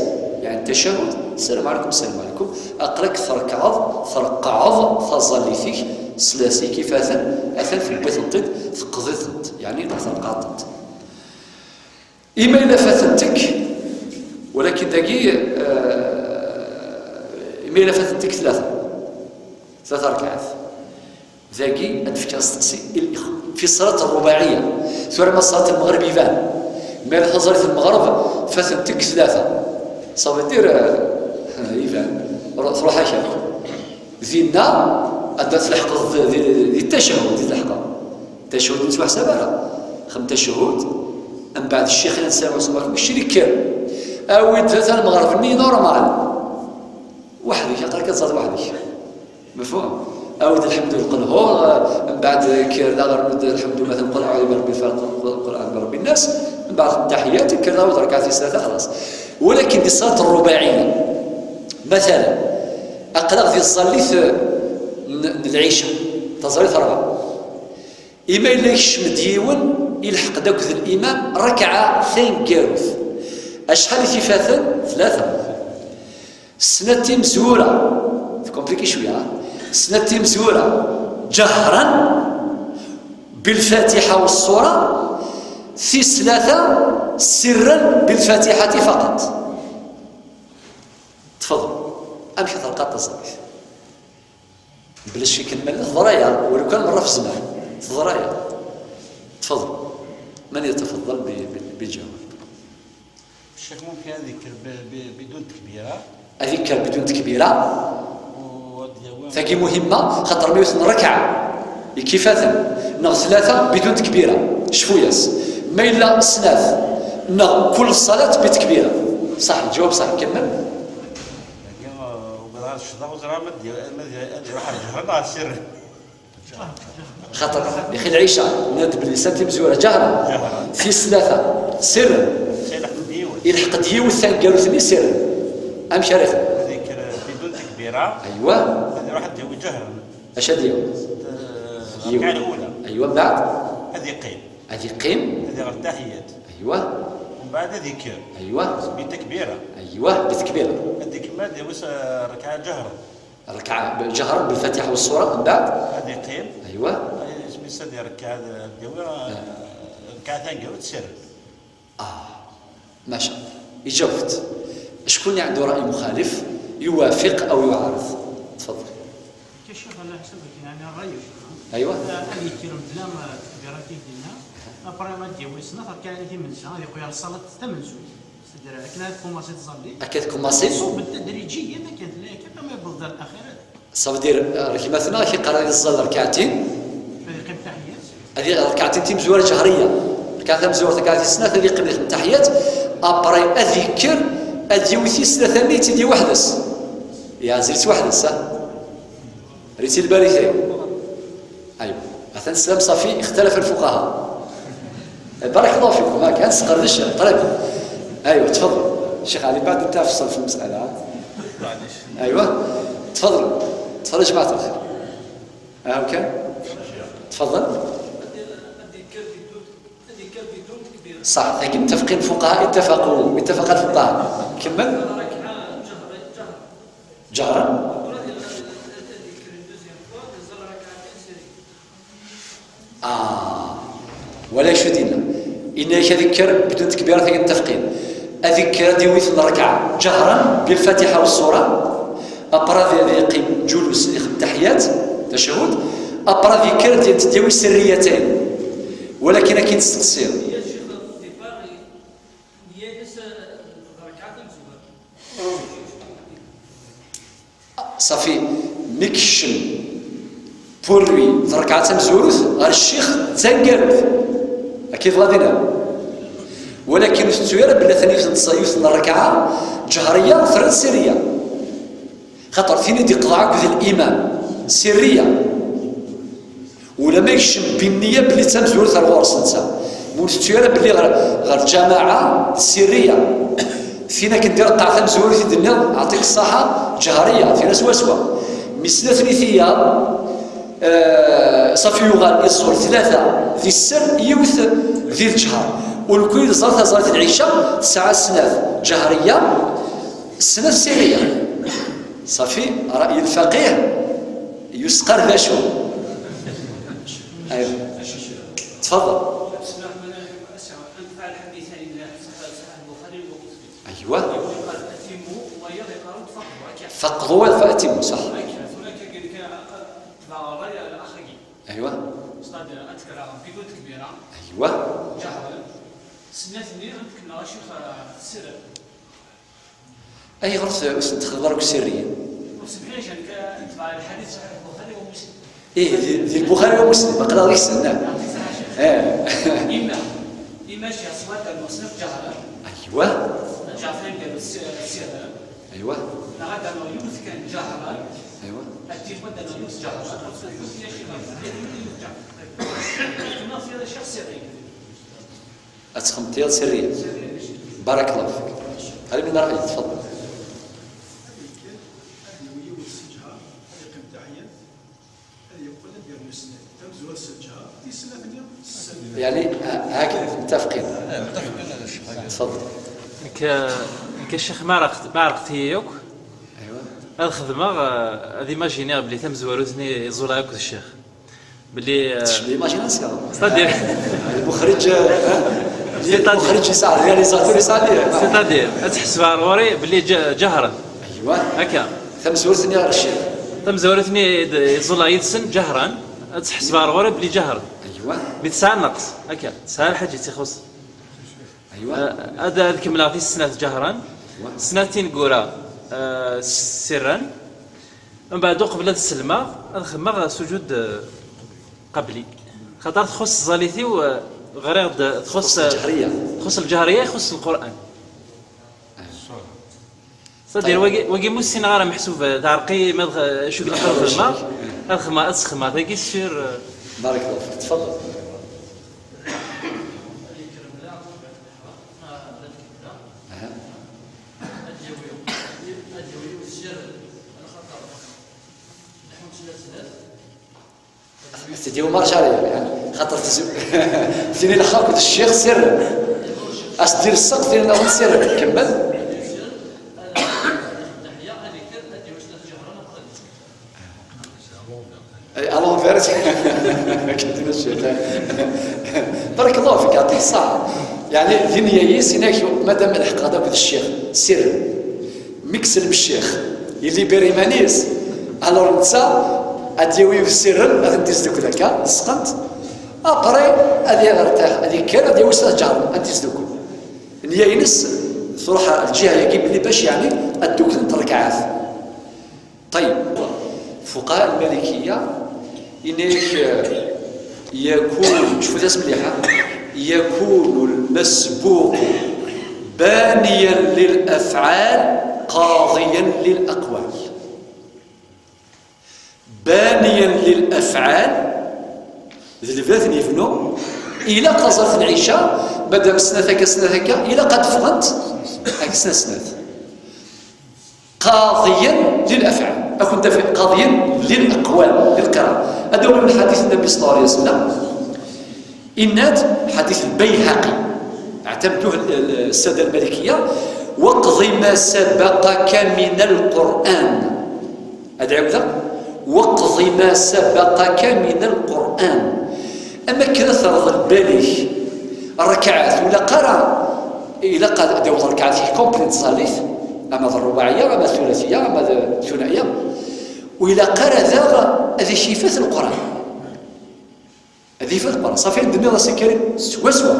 يعني التشهد، السلام عليكم، السلام عليكم. Aql-ak trekkɛeḍ, treqqɛeḍ taẓallit-ik s las-ik ifaten, atan tewwiḍ-tent-id, teqḍiḍ-tent, يعني neɣ treqqɛeḍ-tent. I ma yella fatent-ik, ولكن dagi, eh, i ma yella fatent-ik tlata, tlata rrekɛat. Dagi ad d-fkeɣ asteqsi i lixwa. Fi ṣṣalat rrubaɛiyya. Tura ma ṣṣalat lmeɣrib iban. Ma yella taẓallit n lmeɣrib fatent-d deg tlata. Ça veut dire, euh, iban. Tru-, truḥ-ak akk. Dinna ad d-tleḥqeḍ di, di, di tacahud, di tleḥqeḍ. Tacahud ur nettwaḥsab ara. Xem tacahud, mbeɛd ccix-nni ad nessawel s Allahu akbar, kečč ikker. Awi-d tlata lmeɣrib-nni normal. Weḥd-k, aql-ak ad teẓẓaḍ weḥd-k. Mefhum? Awi-d lḥemdu lqelhu, mbeɛd kker daɣ rnu-d lḥemdu, matan qul aɛudu birabbil falaq, qul, qul aɛudu birabbin nas, mbeɛd taḥiyat, kker daɣ rnu-d rrekɛa tis tlata, xlaṣ. Walakin di ṣṣalat rrubaɛiyya, matalan, aql-aɣ di tẓallit n, n lɛica, taẓallit ṛebɛa. Ima yella yekcem-d yiwen, ilḥeq-d akked limam rrekɛa taneggarut. Acḥal i t-ifaten? Tlata. Snat timezwura, tkompliki cwiya, snat timezwura, ǧehran bilfatiḥa u ṣṣura, tis tlata sirran bilfatixati faqat. Tfeḍ, amek terqa taẓallit? Bla ccek n malla, teḍra-yaɣ, ولو كان مرة في الزمان, teḍra-yaɣ. تفضل. من يتفضل ب-، ب-، بالجواب؟ الشيخ ممكن هذه ب-، ب-، بدون تكبيرة. Ad ikker bidun tekbira. Tagi muhimma, xaṭer ma yiwet n rrekɛa, ikkifaten, neɣ tlata bidun tekbira, cfu-yas. Ma yella snat, neɣ kul ṣṣalat bi tekbira. Ṣaḥ, lǧawab ṣaḥ, kemmel. Tagi, uh, wwiḍ ɣer ccḍeɣ, ur ẓriɣ ma d-, ma d-, ad iruḥ ɣer ǧehra neɣ ɣer sirri. Xaṭer, yaxi lɛica, nniɣ-d belli snat timezwura ǧehra. Tis tlata sirren. Ilḥeq-d yiwet taneggarut-nni sirren. Amek ara ixdem? Ad ikker bidun tekbira. Aywa. Ad iruḥ ad d-yawi ǧehra. Acu ad yawi? Yiwen. Rrekɛa lula. Aywa, mbeɛd? Ad iqqim. Ad iqqim. Ad iɣer taḥiyat. Aywa. Mbeɛd ad ikker. Aywa. Bi tekbira. Aywa, bi tekbira. Ad ikemmel ad yawi s-, rrekɛa ǧehra. Rrekɛa ǧehra bilfatiḥa u ṣṣura, mbeɛd? Ad iqqim. Aywa. Isem-is ad irekka, ad, ad yawi, rrekɛa taneggarut sirren. Ah, maca Allah. Iǧaweb-d. Acku i ɛendu ṛṛay muxalif, yuwafiq aw yuɛarid. Tfeḍḍel. Ka ccix, ɛla ḥsab akken, yeɛni, ṛṛay-ik. Aywa. Ad yekker mebla, ah, tekbirat i d-yenna. Après, ad d-yawi snat rkaɛin timenza, ad yeqqel ɣer ṣṣalat tamenzut. C'est-à-dire, akken ad tkumaṣi tẓallit. Akka tkumaṣi? Ṣubb-d tedriǧiyan akken tella akka, ama yewweḍ-d ar lexir. Ça veut dire, ah, gma-tneɣ ad yeqqar ad iẓẓal rkaɛtin. Ad iqqim taḥiyat. Ad i-, rkaɛtin timezwura ǧehriya. Rkaɛa tamezwurt, rkaɛa tis snat, ad iqqim ad ixdem taḥiyat. Après, ad ikker, ad yawi tis tlata-nni, ad tt-id-yawi weḥd-s. Yeɛzel-itt weḥd-s, ha? Rret-iyi lbal-ik. Aywa. Atan teslam, صافي, اختلف الفقهاء. بارك الله فيكم، هاك، هاد السقردش، طيب. أيوة، تفضل. الشيخ علي، بعد أنت أفصل في المسألة، ها؟ معليش. أيوة. تفضل. تفضل يا جماعة الخير. ها هو كان؟ تفضل. صح، لكن متفقين الفقهاء، اتفقوا، اتفق الفقهاء. كمل. جهرا؟ آه. ولا يشدنا. إن كذكر بدون تكبيرات متفقين. أذكر ديويت الركعة جهرا بالفاتحة والسورة. أبرا ذي، ذي يقيم جلوس، يخدم تحيات، تشهد. أبرا ذكر دي، ديوي سريتين. ولكن أكيد تستقصير. صافي، مكشم بوروي، الركعة تمزوروث، غير الشيخ تنقلوث. أكيد غادي نعم. ولكن في التسويرة بلا ثاني في التصيف الركعة جهرية، ثلاث سرية. خاطر فين يدي قضاء عقد الإمام سرية. ولما يكشم بالنية بلي تمزور ثروة رسنسا. مون ستيرة بلي غير، غير جماعة سرية. فينا كندير قاع تمزور في الدنيا، أعطيك الصحة، جهرية، فينا سوا سوا. مثل ثلاثية، آه، صافي يغال يصور ثلاثة في السر، يوث في الجهر. والكل زرت زرت العشاء، تسعة سنات جهرية، سنة سرية. صافي، رأي الفقيه يسقر ذا شو. أيوة. تفضل. بسم الله الرحمن الرحيم. أسعى أن تفعل الحديث عن الله، صحيح، صحيح البخاري ومسلم. أيوة. يقول قال: "أتموا"، ويقول قال: "فقضوا". فقضوا فأتموا، صح. هناك، هناك قال لك، آه، آه، لا، لا، لا، أخي. Snat-nni ad kemmleɣ acix sirri. Ayɣer ur s-, ur sen-texdmeḍ ara deg usirri? Ur semḥic, nekk tebɛeɣ lḥadit ṣaḥiḥ Buxari u Muslim. Ih, di, di Buxari u Muslim, aql-aɣ deg-sen. Ɛṭi ṣaḥiḥ. Eh. Ima, ima ciɣ swat al-musnif ǧahran. Aywa. Ǧaɛfar d sirri. Aywa. Neɣ ad d-ameɣ yiwet kan ǧahran. Aywa. Ad d-iqwed ad d-ameɣ yiwet ǧahran. Ad d-ameɣ yiwet ǧahran. Ad d-ameɣ yiwet ǧahran. Ad txedmeḍ tiyaḍ sirriya. Barakallahu fik. Hal min ra'yi, tfaḍel. Ad yekker, ad yawi yiwet s ǧhar, ad yeqqim taḥyat, ad yeqqel ad yernu snat. Tamezwarut s ǧhar, tis snat-nni s snat. Yeɛni, ha-, hakada, muttafaqin. Tfaḍel. Nekk, nekk a ccix ma ɛerqet, ma ɛerqet-iyi akk, ad xedmeɣ, eh, ad imajiniɣ belli tamezwarut-nni iẓul akked ccix. Belli, eh, tecbeḥ l'imagination. C'est-à-dire, lmuxriǧ, eh, c'est-à-dire, lmuxriǧ yesɛa, réalisateur yesɛa lih. C'est-à-dire, ad tḥesbeɣ ar ɣur-i belli ǧa-, ǧahran. Aywa. Akka. Tamezwarut-nni ɣer ccix. Tamezwarut-nni d-, yeẓẓel yid-sen ǧahran, ad tḥesbeɣ ar ɣur-i belli ǧahran. Aywa. Mi tesɛa nnqes, akka, tesɛa lḥaǧa i tt-ixuṣṣen. Aywa. Eh, ad, ad kemmleɣ tis snat ǧahran. Aywa. Snat tineggura, eh, sirran. Mbeɛd, uqbel ad sellmeɣ, ad xedmeɣ sujud, eh, qabli. Xaṭer txuṣṣ tẓallit-iw, eh, ɣriɣ-d, txuṣṣ, txuṣṣ lǧehriya. Txuṣṣ lǧehriya, ixuṣṣ Lqur'an. C'est-à-dire, wagi, wagi mu ssineɣ ara meḥsub, eh, teɛreq-iyi ma d, eh, acu d lxir xedmeɣ, ad xedmeɣ, ad sxedmeɣ tagi sur, eh, بارك الله فيك، تفضل. Aha. Tidi Umar Jariya, xaṭer tzu-, tini lxaq d ccix sirren. As-d-dir sseq, tini nniḍen sirren. Kemmel. Ay, à l'envers. Akken d-yenna ccix. Barakallahu fik, yeɛṭik ṣṣeḥḥa. Yeɛni, di nniya-is, yenna-k, madam lḥeqq-aɣ-d akked ccix, sirren. Mi yesellem ccix, yellibir iman-is, alors netta ad d-yawi sirren, ad tent-isdukkel akka, lesqent. Après, ad yertaḥ, ad yekker, ad yawi snat ǧehran, ad tent-isdukkel. Nniya-ines truḥ lǧiha-yagi belli bac, yeɛni, ad dduklent rrekɛat. طيب، الفقهاء المالكية إنك يكون، شوفوا الناس مليحة، يكون المسبوق بانيا للأفعال قاضيا للأقوال. بانيا للأفعال، d lbab n yebnu, ilaq aẓ-, ad t-nɛica, madam snat akka, snat akka, ilaq ad d-ffɣent akka, snat, snat. قاضيا للأفعال. أكون دافع قاضيا للأقوال، للقراءة. هذا هو من حديث النبي صلى الله عليه وسلم. إنات حديث البيهقي، اعتمدوه ال-، ال-، السادة المالكية: "واقض ما سبقك من القرآن". هذا عاودة: "واقض ما سبقك من القرآن". أما كذا ترضى البالغ الركعات ولا قرا، إلا قال داود الركعات كومبليت صليت، أما الرباعية، أما الثلاثية، أما الثنائية، وإلا قرا ذا هذه شفات القرآن. هذه في القرآن. صافي، ندمي راسي كريم سوا سوا.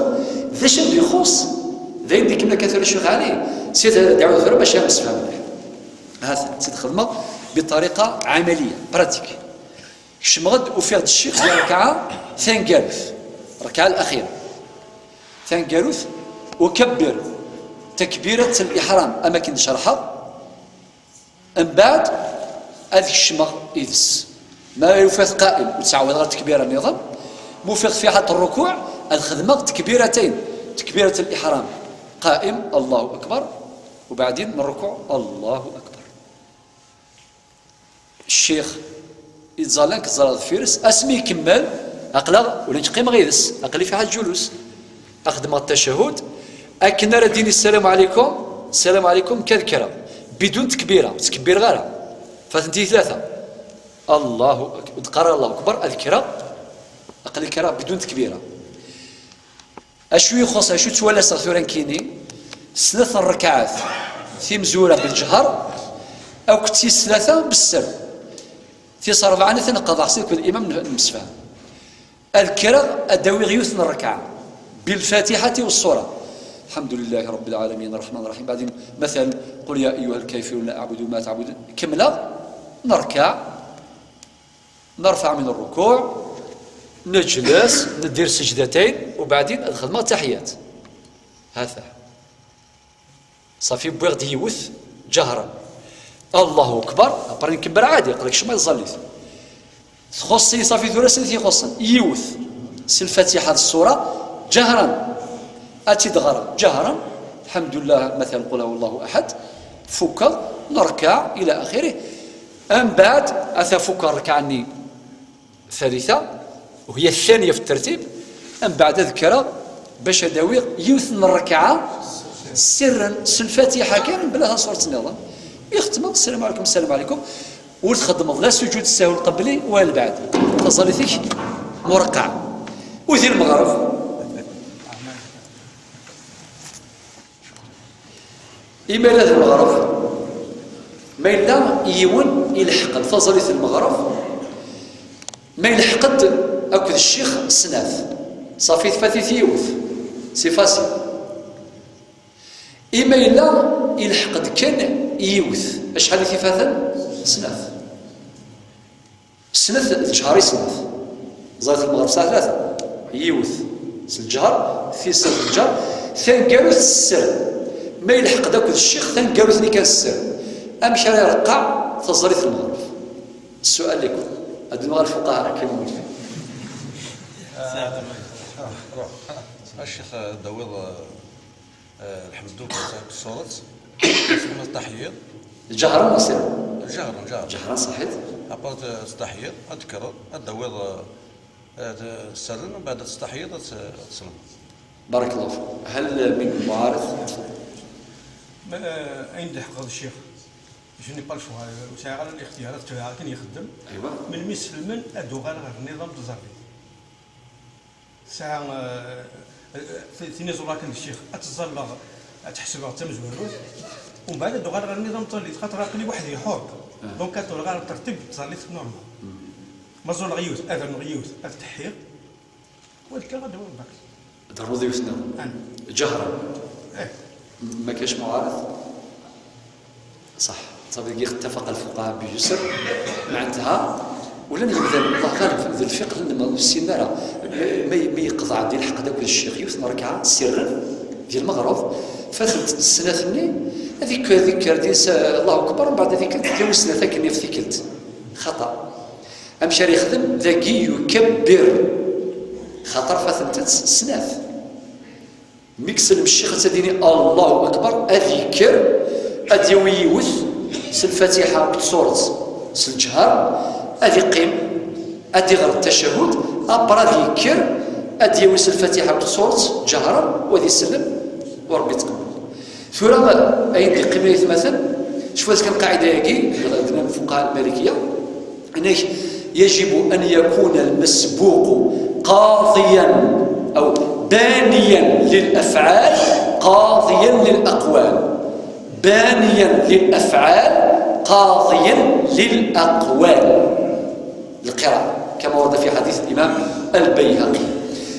ذا شد يخص، ذا يدي كما كثر الشيخ علي، سيد داود الفرا باش نسفهم. هذا سيد خدمة بطريقة عملية، براتيك. كشمغد وفيغ الشيخ في ركعة ثانقالوث، الركعة الأخيرة ثانقالوث، وكبر تكبيرة الإحرام أما كنت شرحها. من بعد أذ كشمغ إذس ما يفات قائم وتعود غير تكبيرة نظام، موفق في حالة الركوع الخدمة تكبيرتين، تكبيرة الإحرام قائم الله أكبر، وبعدين من الركوع الله أكبر. الشيخ يتزالن كزرا دفيرس، اسمي يكمل، أقلا ولا نقيم غيرس، أقلي في حال الجلوس. أخدم التشهد، أكن راه ديني السلام عليكم، السلام عليكم كذكرة، بدون تكبيرة، تكبير غيرها. فاتنتي ثلاثة. الله أكبر، تقرا الله أكبر، أذكرة، أقلي كرة بدون تكبيرة. Acu ixuṣṣ, acu ttwalaseɣ tura nekkini? Snat n rrekɛat timezwura belǧehṛ, akked tis tlata besser. Tis ṛebɛa ad ten-qeḍɛeɣ akked limam n-, nemsefham. Ad kkreɣ ad d-awiɣ yiwet n rrekɛa, bilfatixati u ṣṣura. الحمد لله رب العالمين الرحمن الرحيم. بعدين مثلا: قل يا أيها الكافرون لا أعبد ما تعبدون. كملة، نركع، نرفع من الركوع، نجلس، ندير سجدتين، وبعدين ندخل مع التحيات. هذا صافي، بويغ ديوث جهرا. الله أكبر، أبري نكبر عادي، يقول لك: شما يزليت؟ تخصني صافي، ثلاثة اللي يخصن يوث. سي الفاتحة السورة جهرا، أتي دغر جهرا. الحمد لله، مثلا: قل هو الله أحد، فك، نركع إلى آخره. أم بعد أتى فك ركعني ثالثة، وهي الثانية في الترتيب. أم بعد أذكر باش أداوي يوث الركعة سرا، سي الفاتحة كان بلاها سورة النظام. يختم: السلام عليكم، السلام عليكم. وتخدم لا سجود السهو القبلي ولا البعدي. تظليتك مرقع. وذي المغرب. إما لا المغرب، ما إلا يون يلحق تظليت المغرب، ما يلحق أكد الشيخ سنات. صافي، تفاتي يوث. سي فاسي. إما إلا يلحق كان يوث. أشحال في فاتن؟ سنات. سنة الجهر يسنة. زايد المغرب الساعة ثلاثة. يوث. سنة الجهر، في سنة الجهر. ثاني قالوا السر. ما يلحق داك الشيخ، ثاني قالوا ثاني كان السر. أم شرع رقع تزريت المغرب. السؤال لكم. هاد المغرب الفقهاء كانوا موجودين. الشيخ داوود، آه، الحمد لله، صاحب الصورة. اسمه التحيير. جهرا وسرا؟ جهرا، جهرا. جهرا صحيت؟ أبارت التحيير، أذكر، أدوير، آه، السرن، وبعد التحيير أت-، أتسلم. بارك الله فيك. هل من معارض؟ تفضل. ما، آه، أين دي حق هذا الشيخ؟ Je n'ai pas le choix. وسعي غير الاختيارات، كان يخدم. أيوة. من ميس المن أدو غير النظام تزربي. ساعة، آه، آه، تيني زوراكن الشيخ، أتزلغ، أتحسبغ تمزوروت، ومن بعد دوغال غير النظام تولي، خاطر عقلي وحدي حر. دونك كتولي غير ترتيب تزاليت نورمال. ما زول غيوت، أذن غيوت، أتحير، ولكن غادي هو الباك. ضروري يوثنا. أنا. جهرا. إيه. ما كاينش معارض؟ صح. صافي، كي اتفق الفقهاء بيسر، معناتها، ولا نبدا الله غالب ذو الفقه، لأن ما السنة راه ما، ما، ما يقضى عندي الحق داك الشيخ يوث مركعة سرا ديال المغرب، فاتت السنة ثنين، هذيك، هذيك كارديس، الله أكبر، من بعد هذيك كانت ديال السنة ثانية في ثيكلت. خطأ. أمشي يخدم ذاكي يكبر، خاطر فاتت سنات. ميكس المشيخ تديني الله أكبر، أذكر، أديوي يوث، سي الفاتحة بصورة، سي الجهر، أذي قيم، أدي غير التشهد، أبرا ذكر، أديوي سي الفاتحة بصورة، جهرا، وأذي سلم، وربي تقبل. ثورة أين دي قيمة مثلا، شوف هذيك القاعدة هاكي، عندنا الفقهاء المالكية، إنك يجب أن يكون المسبوق قاضيا أو بانيا للأفعال، قاضيا للأقوال، بانيا للأفعال، قاضيا للأقوال. القراءة كما ورد في حديث الإمام البيهقي.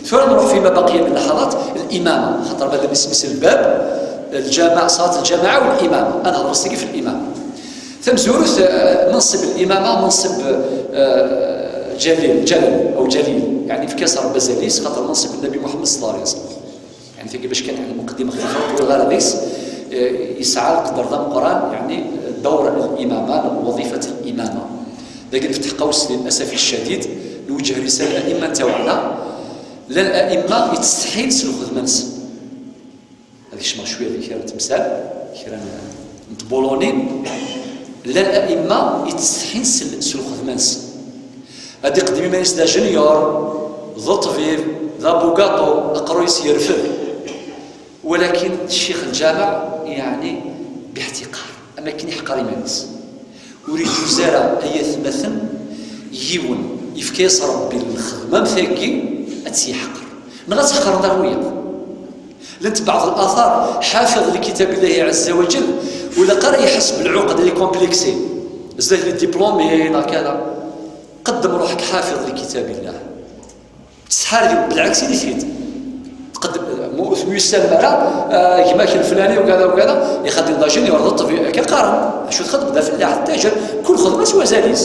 ثورة نروح فيما بقي من لحظات الإمامة، خاطر بعد نسمس الباب الجامع، صلاة الجماعة والإمامة. أنا هضرت في الإمامة. Tamezwarut, eh, منصب الإمامة منصب, eh, جليل, جلل أو جليل, يعني في كسر بزاليس خاطر منصب النبي محمد صلى الله عليه وسلم. يعني تلقى باش كان على المقدمة خفيفة ولا غير هذيس, eh, يسعى القدر ذا مقران, يعني دور الإمامة, وظيفة الإمامة. لكن فتح قوس للأسف الشديد نوجه رسالة الأئمة تاعنا, لا الأئمة يتستحيل سلوخ المنس. هذيك شمال شوية ذيك كرا تمثال, كرا نتبولونين. لا الأئمة يتستحين سل-, سلوخ ذمانس. هذه قدمي مانيس دا جنيور, ذا طبيب, ذا بوغاطو, أقرويس يرفد. ولكن الشيخ الجامع يعني باحتقار, أما كان يحقر مانيس. وريد وزارة أي ثمثن يون يفكيس ربي الخدمة مثاكي أتسيحقر. نغا تحقر داروية. لنت بعض الآثار حافظ لكتاب الله عز وجل, ولا قرأ يحس بالعقد, لي كومبلكسي. زاد لي ديبلومي هنا كذا. قدم روحك حافظ لكتاب الله. تسحار اليوم, بالعكس, اللي فيت. تقدم, Ur temyussalem ara, ah, gma-k leflani ukada ukada, ixaṭi d acin, yurḍ ṭṭbi, akka qqaren. Acu txedmeḍ d afellaḥ, d tajer, kul xedma s wazal-is.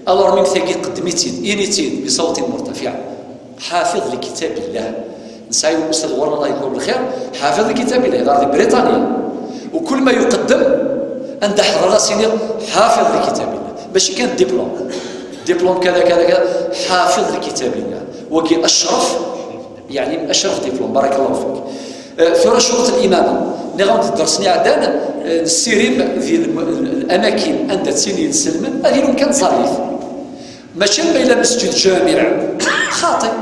Alors, mi tagi qeddem-itt-id, ini-tt-id, bi sawtin murtafiɛ. Ḥafiḍ li kitabillah. Nesɛa yiwen ustad ɣur-neɣ, Allah yekbeb lxir, ḥafiḍ li kitabillah, yeɣɣar di Briṭanya. U kul ma yuqeddem, anda ḥeḍreɣ, as-iniɣ, ḥafiḍ li kitabillah. Mačči kan diplôme. Diplôme kada, kada, kada, ḥafiḍ li kitabillah. Wagi acref, يعني من أشرف دبلوم، بارك الله فيك. آه، ثورة شروط الإمامة. نغم الدرس نعدان، آه، نسيريم ذي الم-، الأماكن عند تسيني نسلم، هذه لهم كان صليت. ماشي ما إلا مسجد جامع. خاطئ.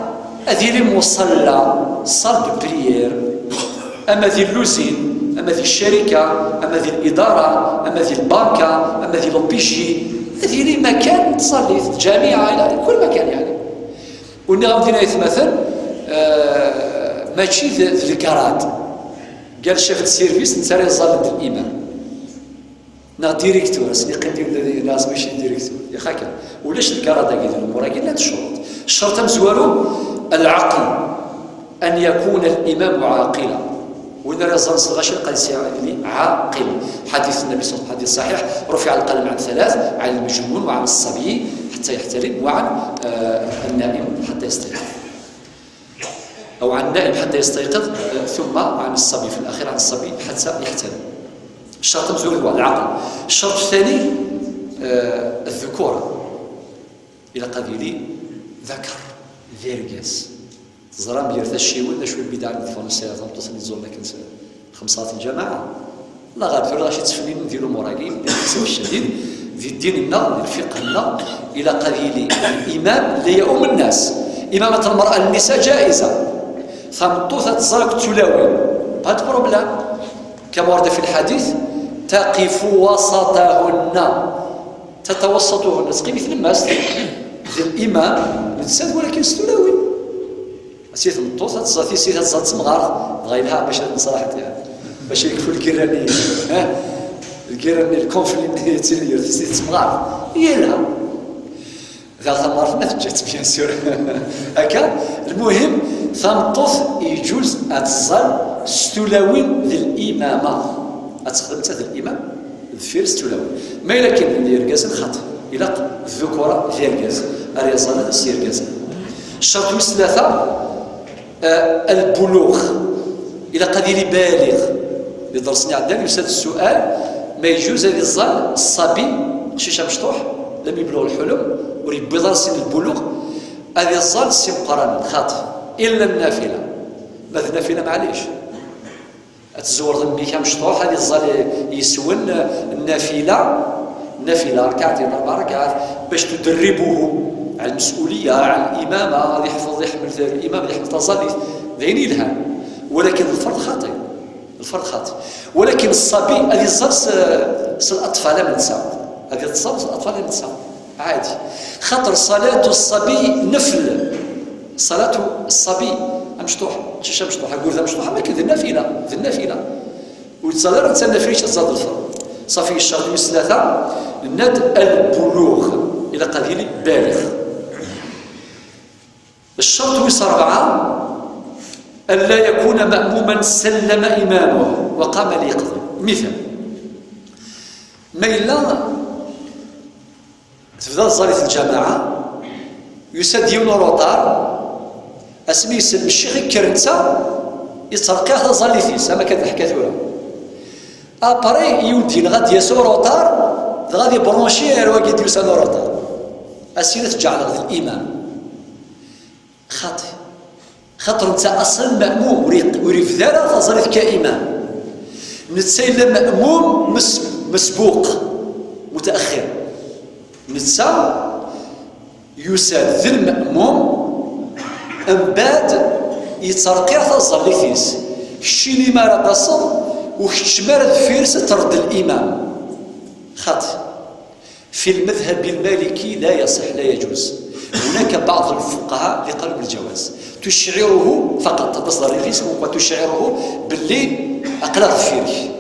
هذه لي مصلى، صال دو بريير. أما ذي اللوزين، أما ذي الشركة، أما ذي الإدارة، أما ذي البنكة، أما ذي لوبيجي. هذه لي مكان تصلي، الجامعة، إلى كل مكان يعني. Ur nniɣ-am din ay atmaten, eh, mačči d, d lgarad. Gal chef de service, netta ara yeẓẓallen d l'imam. Neɣ directeur, ass-nni yeqqim di, di, neɣ mačči directeur. Yax akka. Ulac lgarad-agi d lumuṛ-agi, llant ccuruṭ. Ccerṭ amezwaru, العقل. أن يكون الإمام عاقلا. Win ara yeẓẓallen s lɣaci, ilaq ad yili ɛaqil. حديث النبي صلى الله عليه وسلم، حديث صحيح: رفع القلم عن ثلاث، عن المجنون وعن الصبي حتى يحتلم، وعن، آه، النائم حتى يستيقظ. أو عن النائم حتى يستيقظ، آه، ثم عن الصبي في الأخير، عن الصبي حتى يحتلم. الشرط الأول هو العقل. الشرط الثاني، آه، الذكورة. Ilaq ad yili ذكر, d argaz. Teẓram gar tacciwin, d acu n lbidɛa n tefransiyat, tameṭṭut-nni tẓur akken s-, xemṣat lǧamaɛa. Allah ɣaleb, tura acu ttfenninen di lumuṛ-agi, lil'asaf ccadid, di ddin-nneɣ, di lfiqh-nneɣ, ilaq ad yili الإمام ليؤم الناس. إمامة المرأة للنساء جائزة. Tameṭṭut ad tẓer akk d tulawin. Pas de problème. كما ورد في الحديث: تقف وسطهن. تتوسطهن، teqqim i tlemmast. D l'imam, nettat, walakin s tulawin. Si tmeṭṭut, ad tẓa tissit, ad tẓa d temɣart, dɣa yelha bac ad nṣaḥet, yani. Bac yekfu lgirra-nni, ha? Lgirra-nni, lkonfli-nni, yettili gar tissit d temɣart. Yelha. Daɣ tamɣart ma teǧǧa-tt, bien sûr. Akka, lmuhim, tameṭṭut yeǧǧuz ad tẓall s tulawin d l'imama. Ad texdem nettat d l'imam. Deffir s tulawin. Ma yella kan d irgazen, xaṭi. Ilaq ddukura d irgaz ara yeẓẓallen s yirgazen. Ccerṭ wis tlata, eh, البلوغ. Ilaq ad yili baliɣ. Di dders-nni iɛeddan, yusa-d ssual, ma yeǧǧuz ad iẓẓal ṣṣabi, aqcic amecṭuḥ, لم يبلغ الحلم, ur yewwiḍ ara sin lbuluɣ, ad iẓẓal s imeqqranen, xaṭi. إلا النافلة. Ma d nafila, maɛlic. Ad tzewreḍ mmi-k amecṭuḥ, ad iẓẓal yes-wen, eh, nnafila, nnafila, ركعتين، أربع ركعات، باش تدربه على المسؤولية، على الإمامة، ad yeḥfeḍ, ad yeḥmel الإمام, ad yeḥmel taẓallit, d ayen yelhan. Walakin lferḍ xaṭi, lferḍ xaṭi. Walakin ṣṣabi ad iẓẓal s, s الأطفال am netta, ad iẓẓal s الأطفال am netta. Ɛadi. Xaṭer صلاة الصبي نفل. صلاة الصبي, amecṭuḥ, aqcic amecṭuḥ, agurd amecṭuḥ, am akken d nnafila, d nnafila. Ur yettẓall ara netta nnafila, ad tẓall d lferḍ. Ṣafi, ccerṭ wis tlata, nenna-d البلوغ. Ilaq ad yili baliɣ. Ccerṭ wis rebɛa, ألا يكون مأموما سلم إمامه وقام ليقضي. Mital. Ma yella Tebda tẓallit n lǧamaɛa, yusa-d yiwen uruṭar, asmi yesselm ccix, yekker netta, yettreqqiɛ taẓallit-is, am akka d-neḥka tura. Après, yiwen d-yenɣa ad d-yas uruṭar, dɣa ad ibranci ar wagi d-yusan uruṭar. Asin ad t-ǧeɛleɣ d l'imam. Xaṭi. Xaṭer netta aṣlan ma'mum, ur iq-, ur ibda ara taẓallit ka imam. Netta yella ma'mum mes-, mesbuq, mutaaxir. Netta yusa-d d lma'mum, mbeɛd yettreqqiɛ taẓallit-is. Keččini mi ara d-taseḍ, ur keččem ara deffir-s ad terreḍ l'imam. Xaṭi. في المذهب المالكي لا يصح، لا يجوز. هناك بعض الفقهاء اللي قالوا بالجواز. تشعره فقط، تصدر الرئيس وتشعره باللي أقلع الفيري.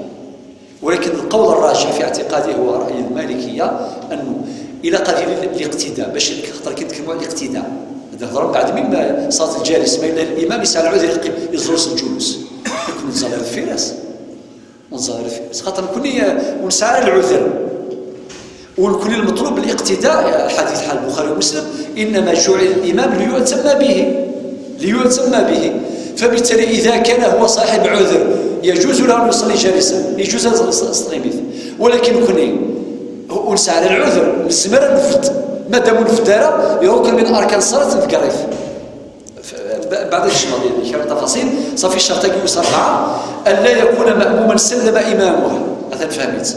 ولكن القول الراجح في اعتقادي هو رأي المالكية، أنه إلا قال لي الاقتداء، باش خاطر كي نتكلموا على الاقتداء، Nehḍer mbeɛd mi ma ṣalat lǧalis, ma yella limam yesɛa lɛudur yeqqim, yeẓẓul s lǧulus. Nekni ur neẓẓal ara deffir-as. Ur neẓẓal ara deffir-as. Xaṭer nekni, eh, ur nesɛi ara lɛudur. U nekni lmeṭlub الاقتداء، الحديث حال البخاري ومسلم، إنما جعل الإمام ليؤتم به، ليؤتم به. فبالتالي إذا كان هو صاحب عذر يجوز له أن يصلي جالسا، يجوز أن يصلي s tɣimit. ولكن nekni ur nesɛi ara lɛudur, nezmer ad nfed. Madam ur nfed ara, ركن من أركان الصلاة نḍegger-it. Mbeɛd ad kecmeɣ di kra n tafaṣil, ṣafi ccerṭ-agi wis rebɛa, ألا يكون مأموما سلم إمامه. Atan fehmet.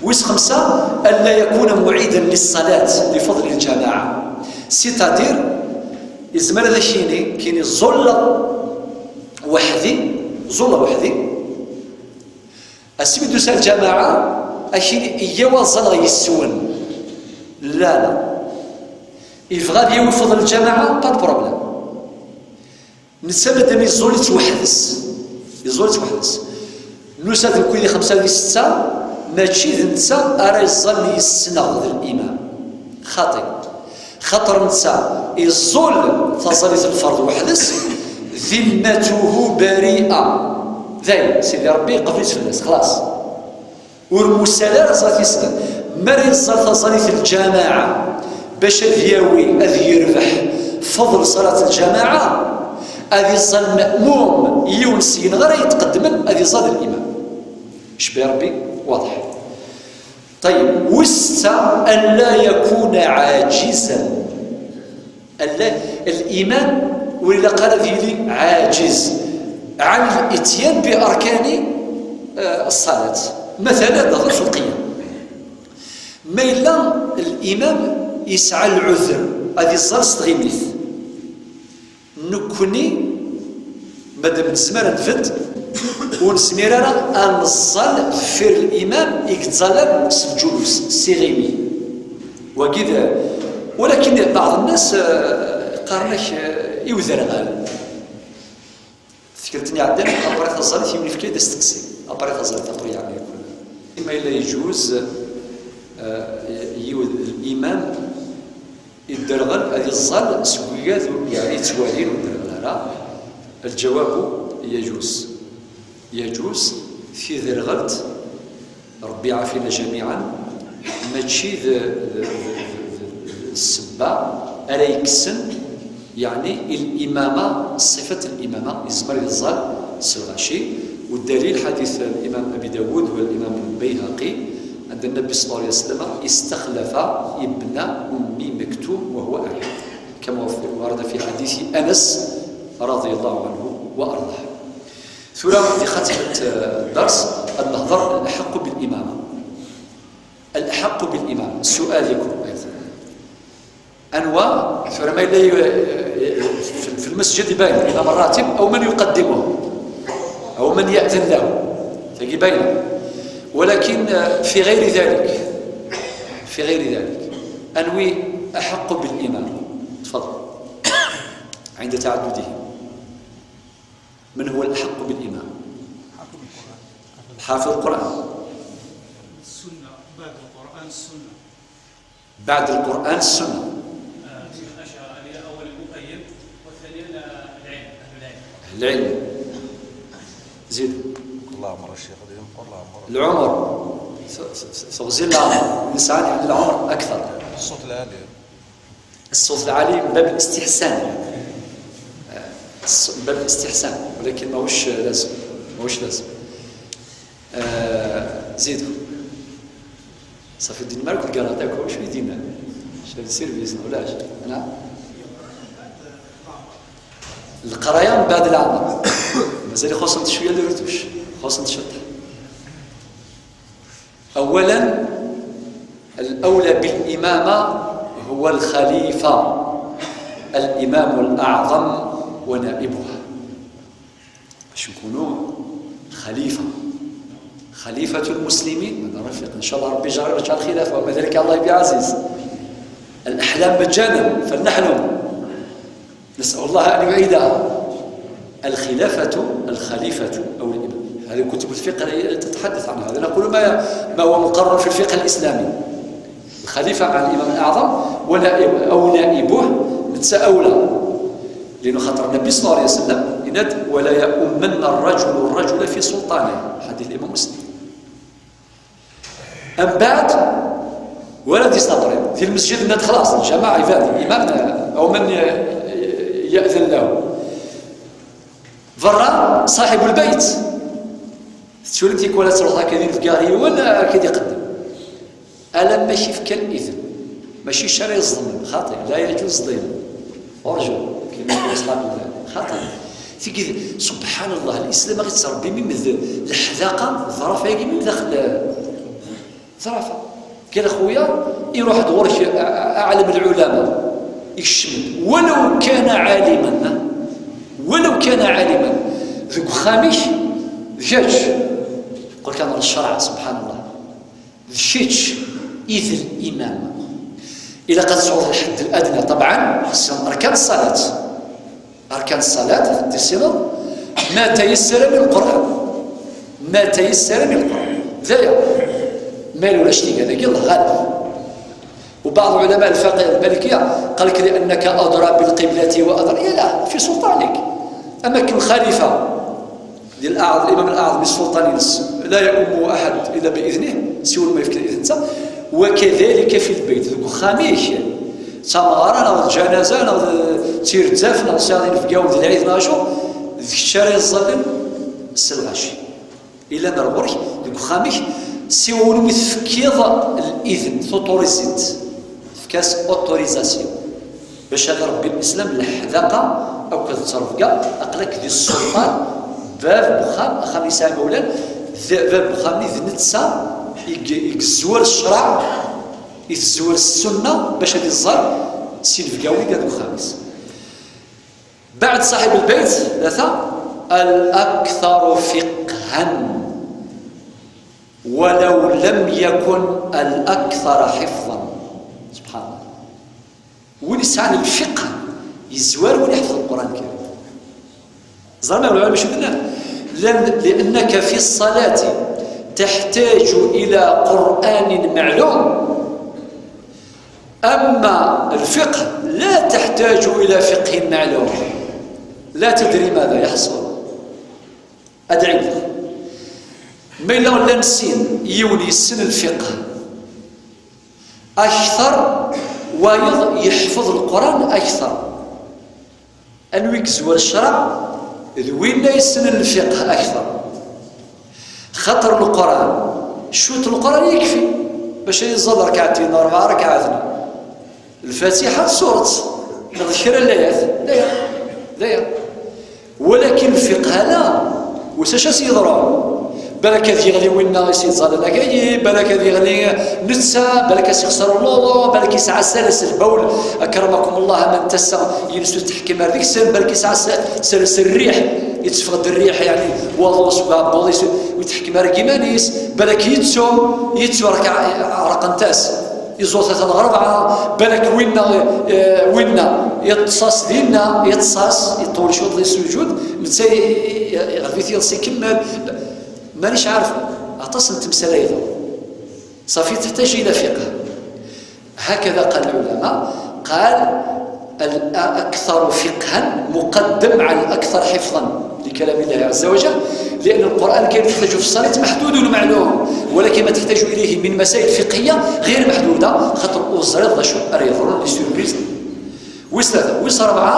Wis xemsa, ألا يكون معيدا للصلاة لفضل الجماعة. C'est-à-dire, yezmer ad ak-yini, kini ẓẓulleɣ weḥd-i, ẓẓulleɣ weḥd-i, asmi d-tusa lǧamaɛa, ad ak-yini, iyyaw ad ẓẓalleɣ yis-wen. La, la. Yebɣa ad yawi fadl lǧamaɛa, pas de problème. Netta madam yeẓẓul-itt weḥd-s, yeẓẓul-itt weḥd-s. Nusa-d nekni di xemsa di setta, mačči d netta ara yeẓẓallen yis-neɣ d limam. Xaṭi. Xaṭer netta yeẓẓul taẓallit n lferḍ weḥd-s, ذمته بريئة. Dayen, Sidi Ṛebbi yeqbel-itt fell-as, xlaṣ. Ur mussal ara ẓẓallit-is. Mi ara yeẓẓal taẓallit n lǧamaɛa, bac ad yawi, ad yerbeḥ fadl ṣalat lǧamaɛa, ad iẓẓal ma'mum, yiwen seg-neɣ ara yetqeddmen, ad iẓẓal d limam. Cbi Ṛebbi, waḍeḥ. Ṭayyeb, wis setta, ألا يكون عاجزا. Al-, الإمام ur ilaq ara ad yili عاجز عن الإتيان بأركان، eh, الصلاة. Matala, daxel fi lqiyam. Ma yella limam yesɛa lɛudur, ad iẓẓal s tɣimit. Nekni, madam nezmer ad nbedd, ur nezmir ara ad neẓẓal deffir limam i yettẓallan s lǧulus, s iɣimi. Wagi d, walakin baɛḍ nnas, eh, qqaren-ak, eh, i uderɣal. Tikkelt-nni iɛeddan, après taẓallit, yiwen yefka-d asteqsi. Après taẓallit, après yeɛni yakk. Ma yella yejuz, eh, yiwet limam yedderɣel ad iẓẓal seg wigad ur, yeɛni, yettwalin ur dderɣel ara. الجواب يجوز. يجوز, tiderɣelt, Ṛebbi iɛafi-na jamiɛan, mačči d, d, d, d, d, d ssebba ara yekksen, yeɛni, limama, ṣṣifat limama, yezmer yeẓẓal s lɣaci. والدليل حديث الإمام أبي داود والإمام البيهقي عند النبي صلى الله عليه وسلم: استخلف ابن أم مكتوم وهو أعمى، كما ورد في حديث أنس رضي الله عنه وأرضاه. Tura di xatimat, eh, dders, ad nehder الأحق بالإمامة. الأحق بالإمامة. السؤال يكون أيضا. Anwa, tura ma yella, eh, eh, في, في المسجد يبان الإمام الراتب أو من يقدمه أو من يأذن له. Tagi باينة. ولكن، eh, في غير ذلك، في غير ذلك، أنوي أحق بالإمامة. تفضل. عند تعددهم. من هو الأحق بالإمامة؟ حافظ القرآن. السنة بعد القرآن السنة. بعد القرآن السنة. آه، الأشعرية أولا المقيم، وثانيا، آه، العلم، أهل العلم. العلم. زيد. الله أمر الشيخ اليوم، الله أمر. العمر. س-، س-، س-، سوزي العمر. الإنسان يعني العمر أكثر. الصوت العالي. الصوت العالي من باب الاستحسان، يعني. آه، الص-، من باب الاستحسان، ولكن ماهوش لازم، ماهوش لازم. آه، زيدوا. صافي الدين مالك الكاراتيه، كل شوية يدينا. شاف السيرفيس ولا شيء. نعم. القراية من بعد العمل. مازال يخصهم شوية الرتوش. يخصهم الشطح. أولا، الأولى بالإمامة هو الخليفة، الإمام الأعظم ونائبه. باش نكونوا خليفة، خليفة المسلمين. هذا رفيق، إن شاء الله ربي يجعل لك الخلافة، وما ذلك على الله بعزيز. الأحلام مجانا، فلنحلم. نسأل الله أن يعيدها. الخلافة، الخليفة أو الإمام. هذه كتب الفقه تتحدث عن هذا. نقول ما، ما هو مقرر في الفقه الإسلامي. الخليفة مع الإمام الأعظم ونائب-، أو نائبه، نتساءل. Linu xaṭer Nnbi ṣella Llahu ɛalayhi wa sallam yenna-d: "Wa la ya'ummanna rrajulu rrajula fi sulṭanihi." Ḥadit Limam Muslim. Mbeɛd, wala d-istabri di lmesǧid, nna-d xlaṣ, lǧamaɛ iban, imam, aw man ya'dan lahu. Berra, ṣaḥib lbeyt. Tettwaliḍ tikwal ad truḥeḍ akka d inebgi ɣer yiwen, akka d-iqeddem. Alamma k-ifka idem. Mačči ccer ara yeẓḍmen, xaṭi, la yaǧuz ḍim. Urǧu, kima yessqabel xaṭi. Tigi, subḥan Allah, lislam ad ɣ-ittrebbi mim d leḥdaqa, d ḍrafa-agi mim daxel, ḍrafa. Kan a xuya, iruḥ-d ɣur-k a, a, aɛlam lɛulama, ikcem-d, walaw kana ɛaliman, walaw kana ɛaliman, deg uxxam-ik, d kečč, qul kan ɣer ccreɛ, subḥan Allah. D kečč i d limam. Ilaq ad tesɛuḍ lḥedd ladna, ṭebɛan, ḥessan arkan ṣṣalat. Arkan ṣṣalat, ad tessineḍ, ma tayassara min Lqur'an. Ma tayassara min Lqur'an. D aya. Ma ulac tigad-agi, Allah ɣaleb. وبعض علماء الفقه المالكية قال لك: "لأنك أدرى بالقبلة وأدرى". يا لا، في سلطانك. أما كل خليفة للأعظم، الإمام الأعظم السلطان ينس، لا يؤم أحد إلا بإذنه، سوى ما يفكر إذن. وكذلك في البيت، deg uxxam-ik, d tameɣra neɣ d lǧanaza neɣ d tiredzaf neɣ sɛiɣ inebgawen d lɛid neɣ acu, d kečč ara yeẓẓallen s lɣaci. Ila mer ɣur-k, deg uxxam-ik, siwa win umi tefkiḍ l'idn, t'autoriseḍ-t, tefka-as autorisation. Bac ad irebbi lislam leḥdaqa akked ttrebga, aql-ak di ssulṭan, bab n uxxam, axxam yesɛa imawlan, d bab n uxxam-nni d netta i ge-, i yezwar ccreɛ, i tezwar ssunna bac ad iẓẓal s inebgawen i yellan deg uxxam-is. Beɛd ṣaḥib lbeyt, tlata, al-aktaru fiqhan, walaw lam yakun al-aktara ḥifḍan. Subḥan Allah. Win yesɛan lfiqh yezwar win iḥefḍen Lqur'an Lkarim. Ẓran lɛulama acu d-nnan? Llan, لأنك في الصلاة تحتاج إلى قرآن معلوم، أما الفقه لا تحتاج إلى فقه معلوم. لا تدري ماذا يحصل. Ad ɛiwdeɣ. Ma yella llan sin, yiwen yessen lfiqh akter, wayeḍ yeḥfeḍ Lqur'an akter. Anwi yezwar ccreɛ? D winna yessnen lfiqh akter. Xaṭer Lqur'an, cwiṭ Lqur'an yekfi bac ad iẓẓal rekɛatin, rebɛa rekɛatin. Lfatiḥa d suret, neɣ d kra n layat, d aya, d aya. Walakin lfiqh ala, wissen acu as-yeḍrun. Balak ad yeɣli winna i s-yeẓẓalen akagi, balak ad yeɣli netta, balak ad s-yexṣer uluḍu, balak yesɛa sales lbawl, akramakum Allah, aman n tasa-ines ur teḥkim ara deg-sen, balak yesɛa sa-, sales rriḥ, yetteffeɣ-d rriḥ, yeɛni, waḍu seg uɛebbuḍ-is, ur yettḥekkim ara deg yiman-is, balak yettu, yettu rek-, ɛerqent-as. Iẓur tlata neɣ rebɛa, balak winna, eh, winna, yeṭṭes-as dinna, yeṭṭes-as, yeṭṭul cwiṭ di sujud, netta i-, i-, iɣleb-it yiḍes ikemmel. Mani-, مانيش عارف. Aṭas n temsal-a. صافي، تحتاج إلى فقه. هكذا قال العلماء، قال: "الأكثر فقها مقدم على الأكثر حفظا لكلام الله عز وجل"، لأن القرآن الكريم تحتاج في الصلاة محدود معلوم، ولكن ما تحتاج إليه من مسائل فقهية غير محدودة، خاطر ur teẓriḍ d acu ara yeḍrun، les surprises. Wis tlata, wis rebɛa,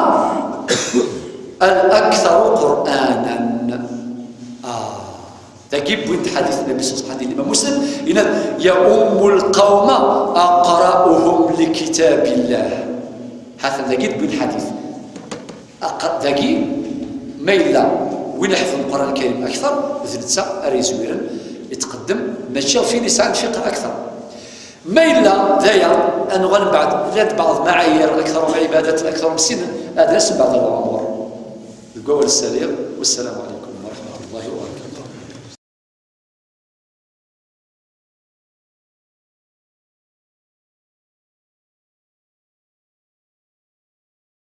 الأكثر قرآنا. آه. Dagi wwin-d ḥadit n Nnbi صلى الله عليه وسلم, ḥadit n Imam Muslim, yenna-d: "يؤم القوم أقرأهم لكتاب الله". Hatan dagi wwin-d ḥadit. Aq-, dagi, ma yella win iḥefḍen Lqur'an Lkarim akter, d netta ara yezwiren, itqeddem, mačči ɣef win yesɛan lfiqh akter. Ma yella d aya, ad nuɣal mbeɛd, llant بعض المعايير, أكثرهم عبادة، أكثرهم سنا, ad d-nas mbeɛd العمر. Deg wawal ssali, والسلام عليكم.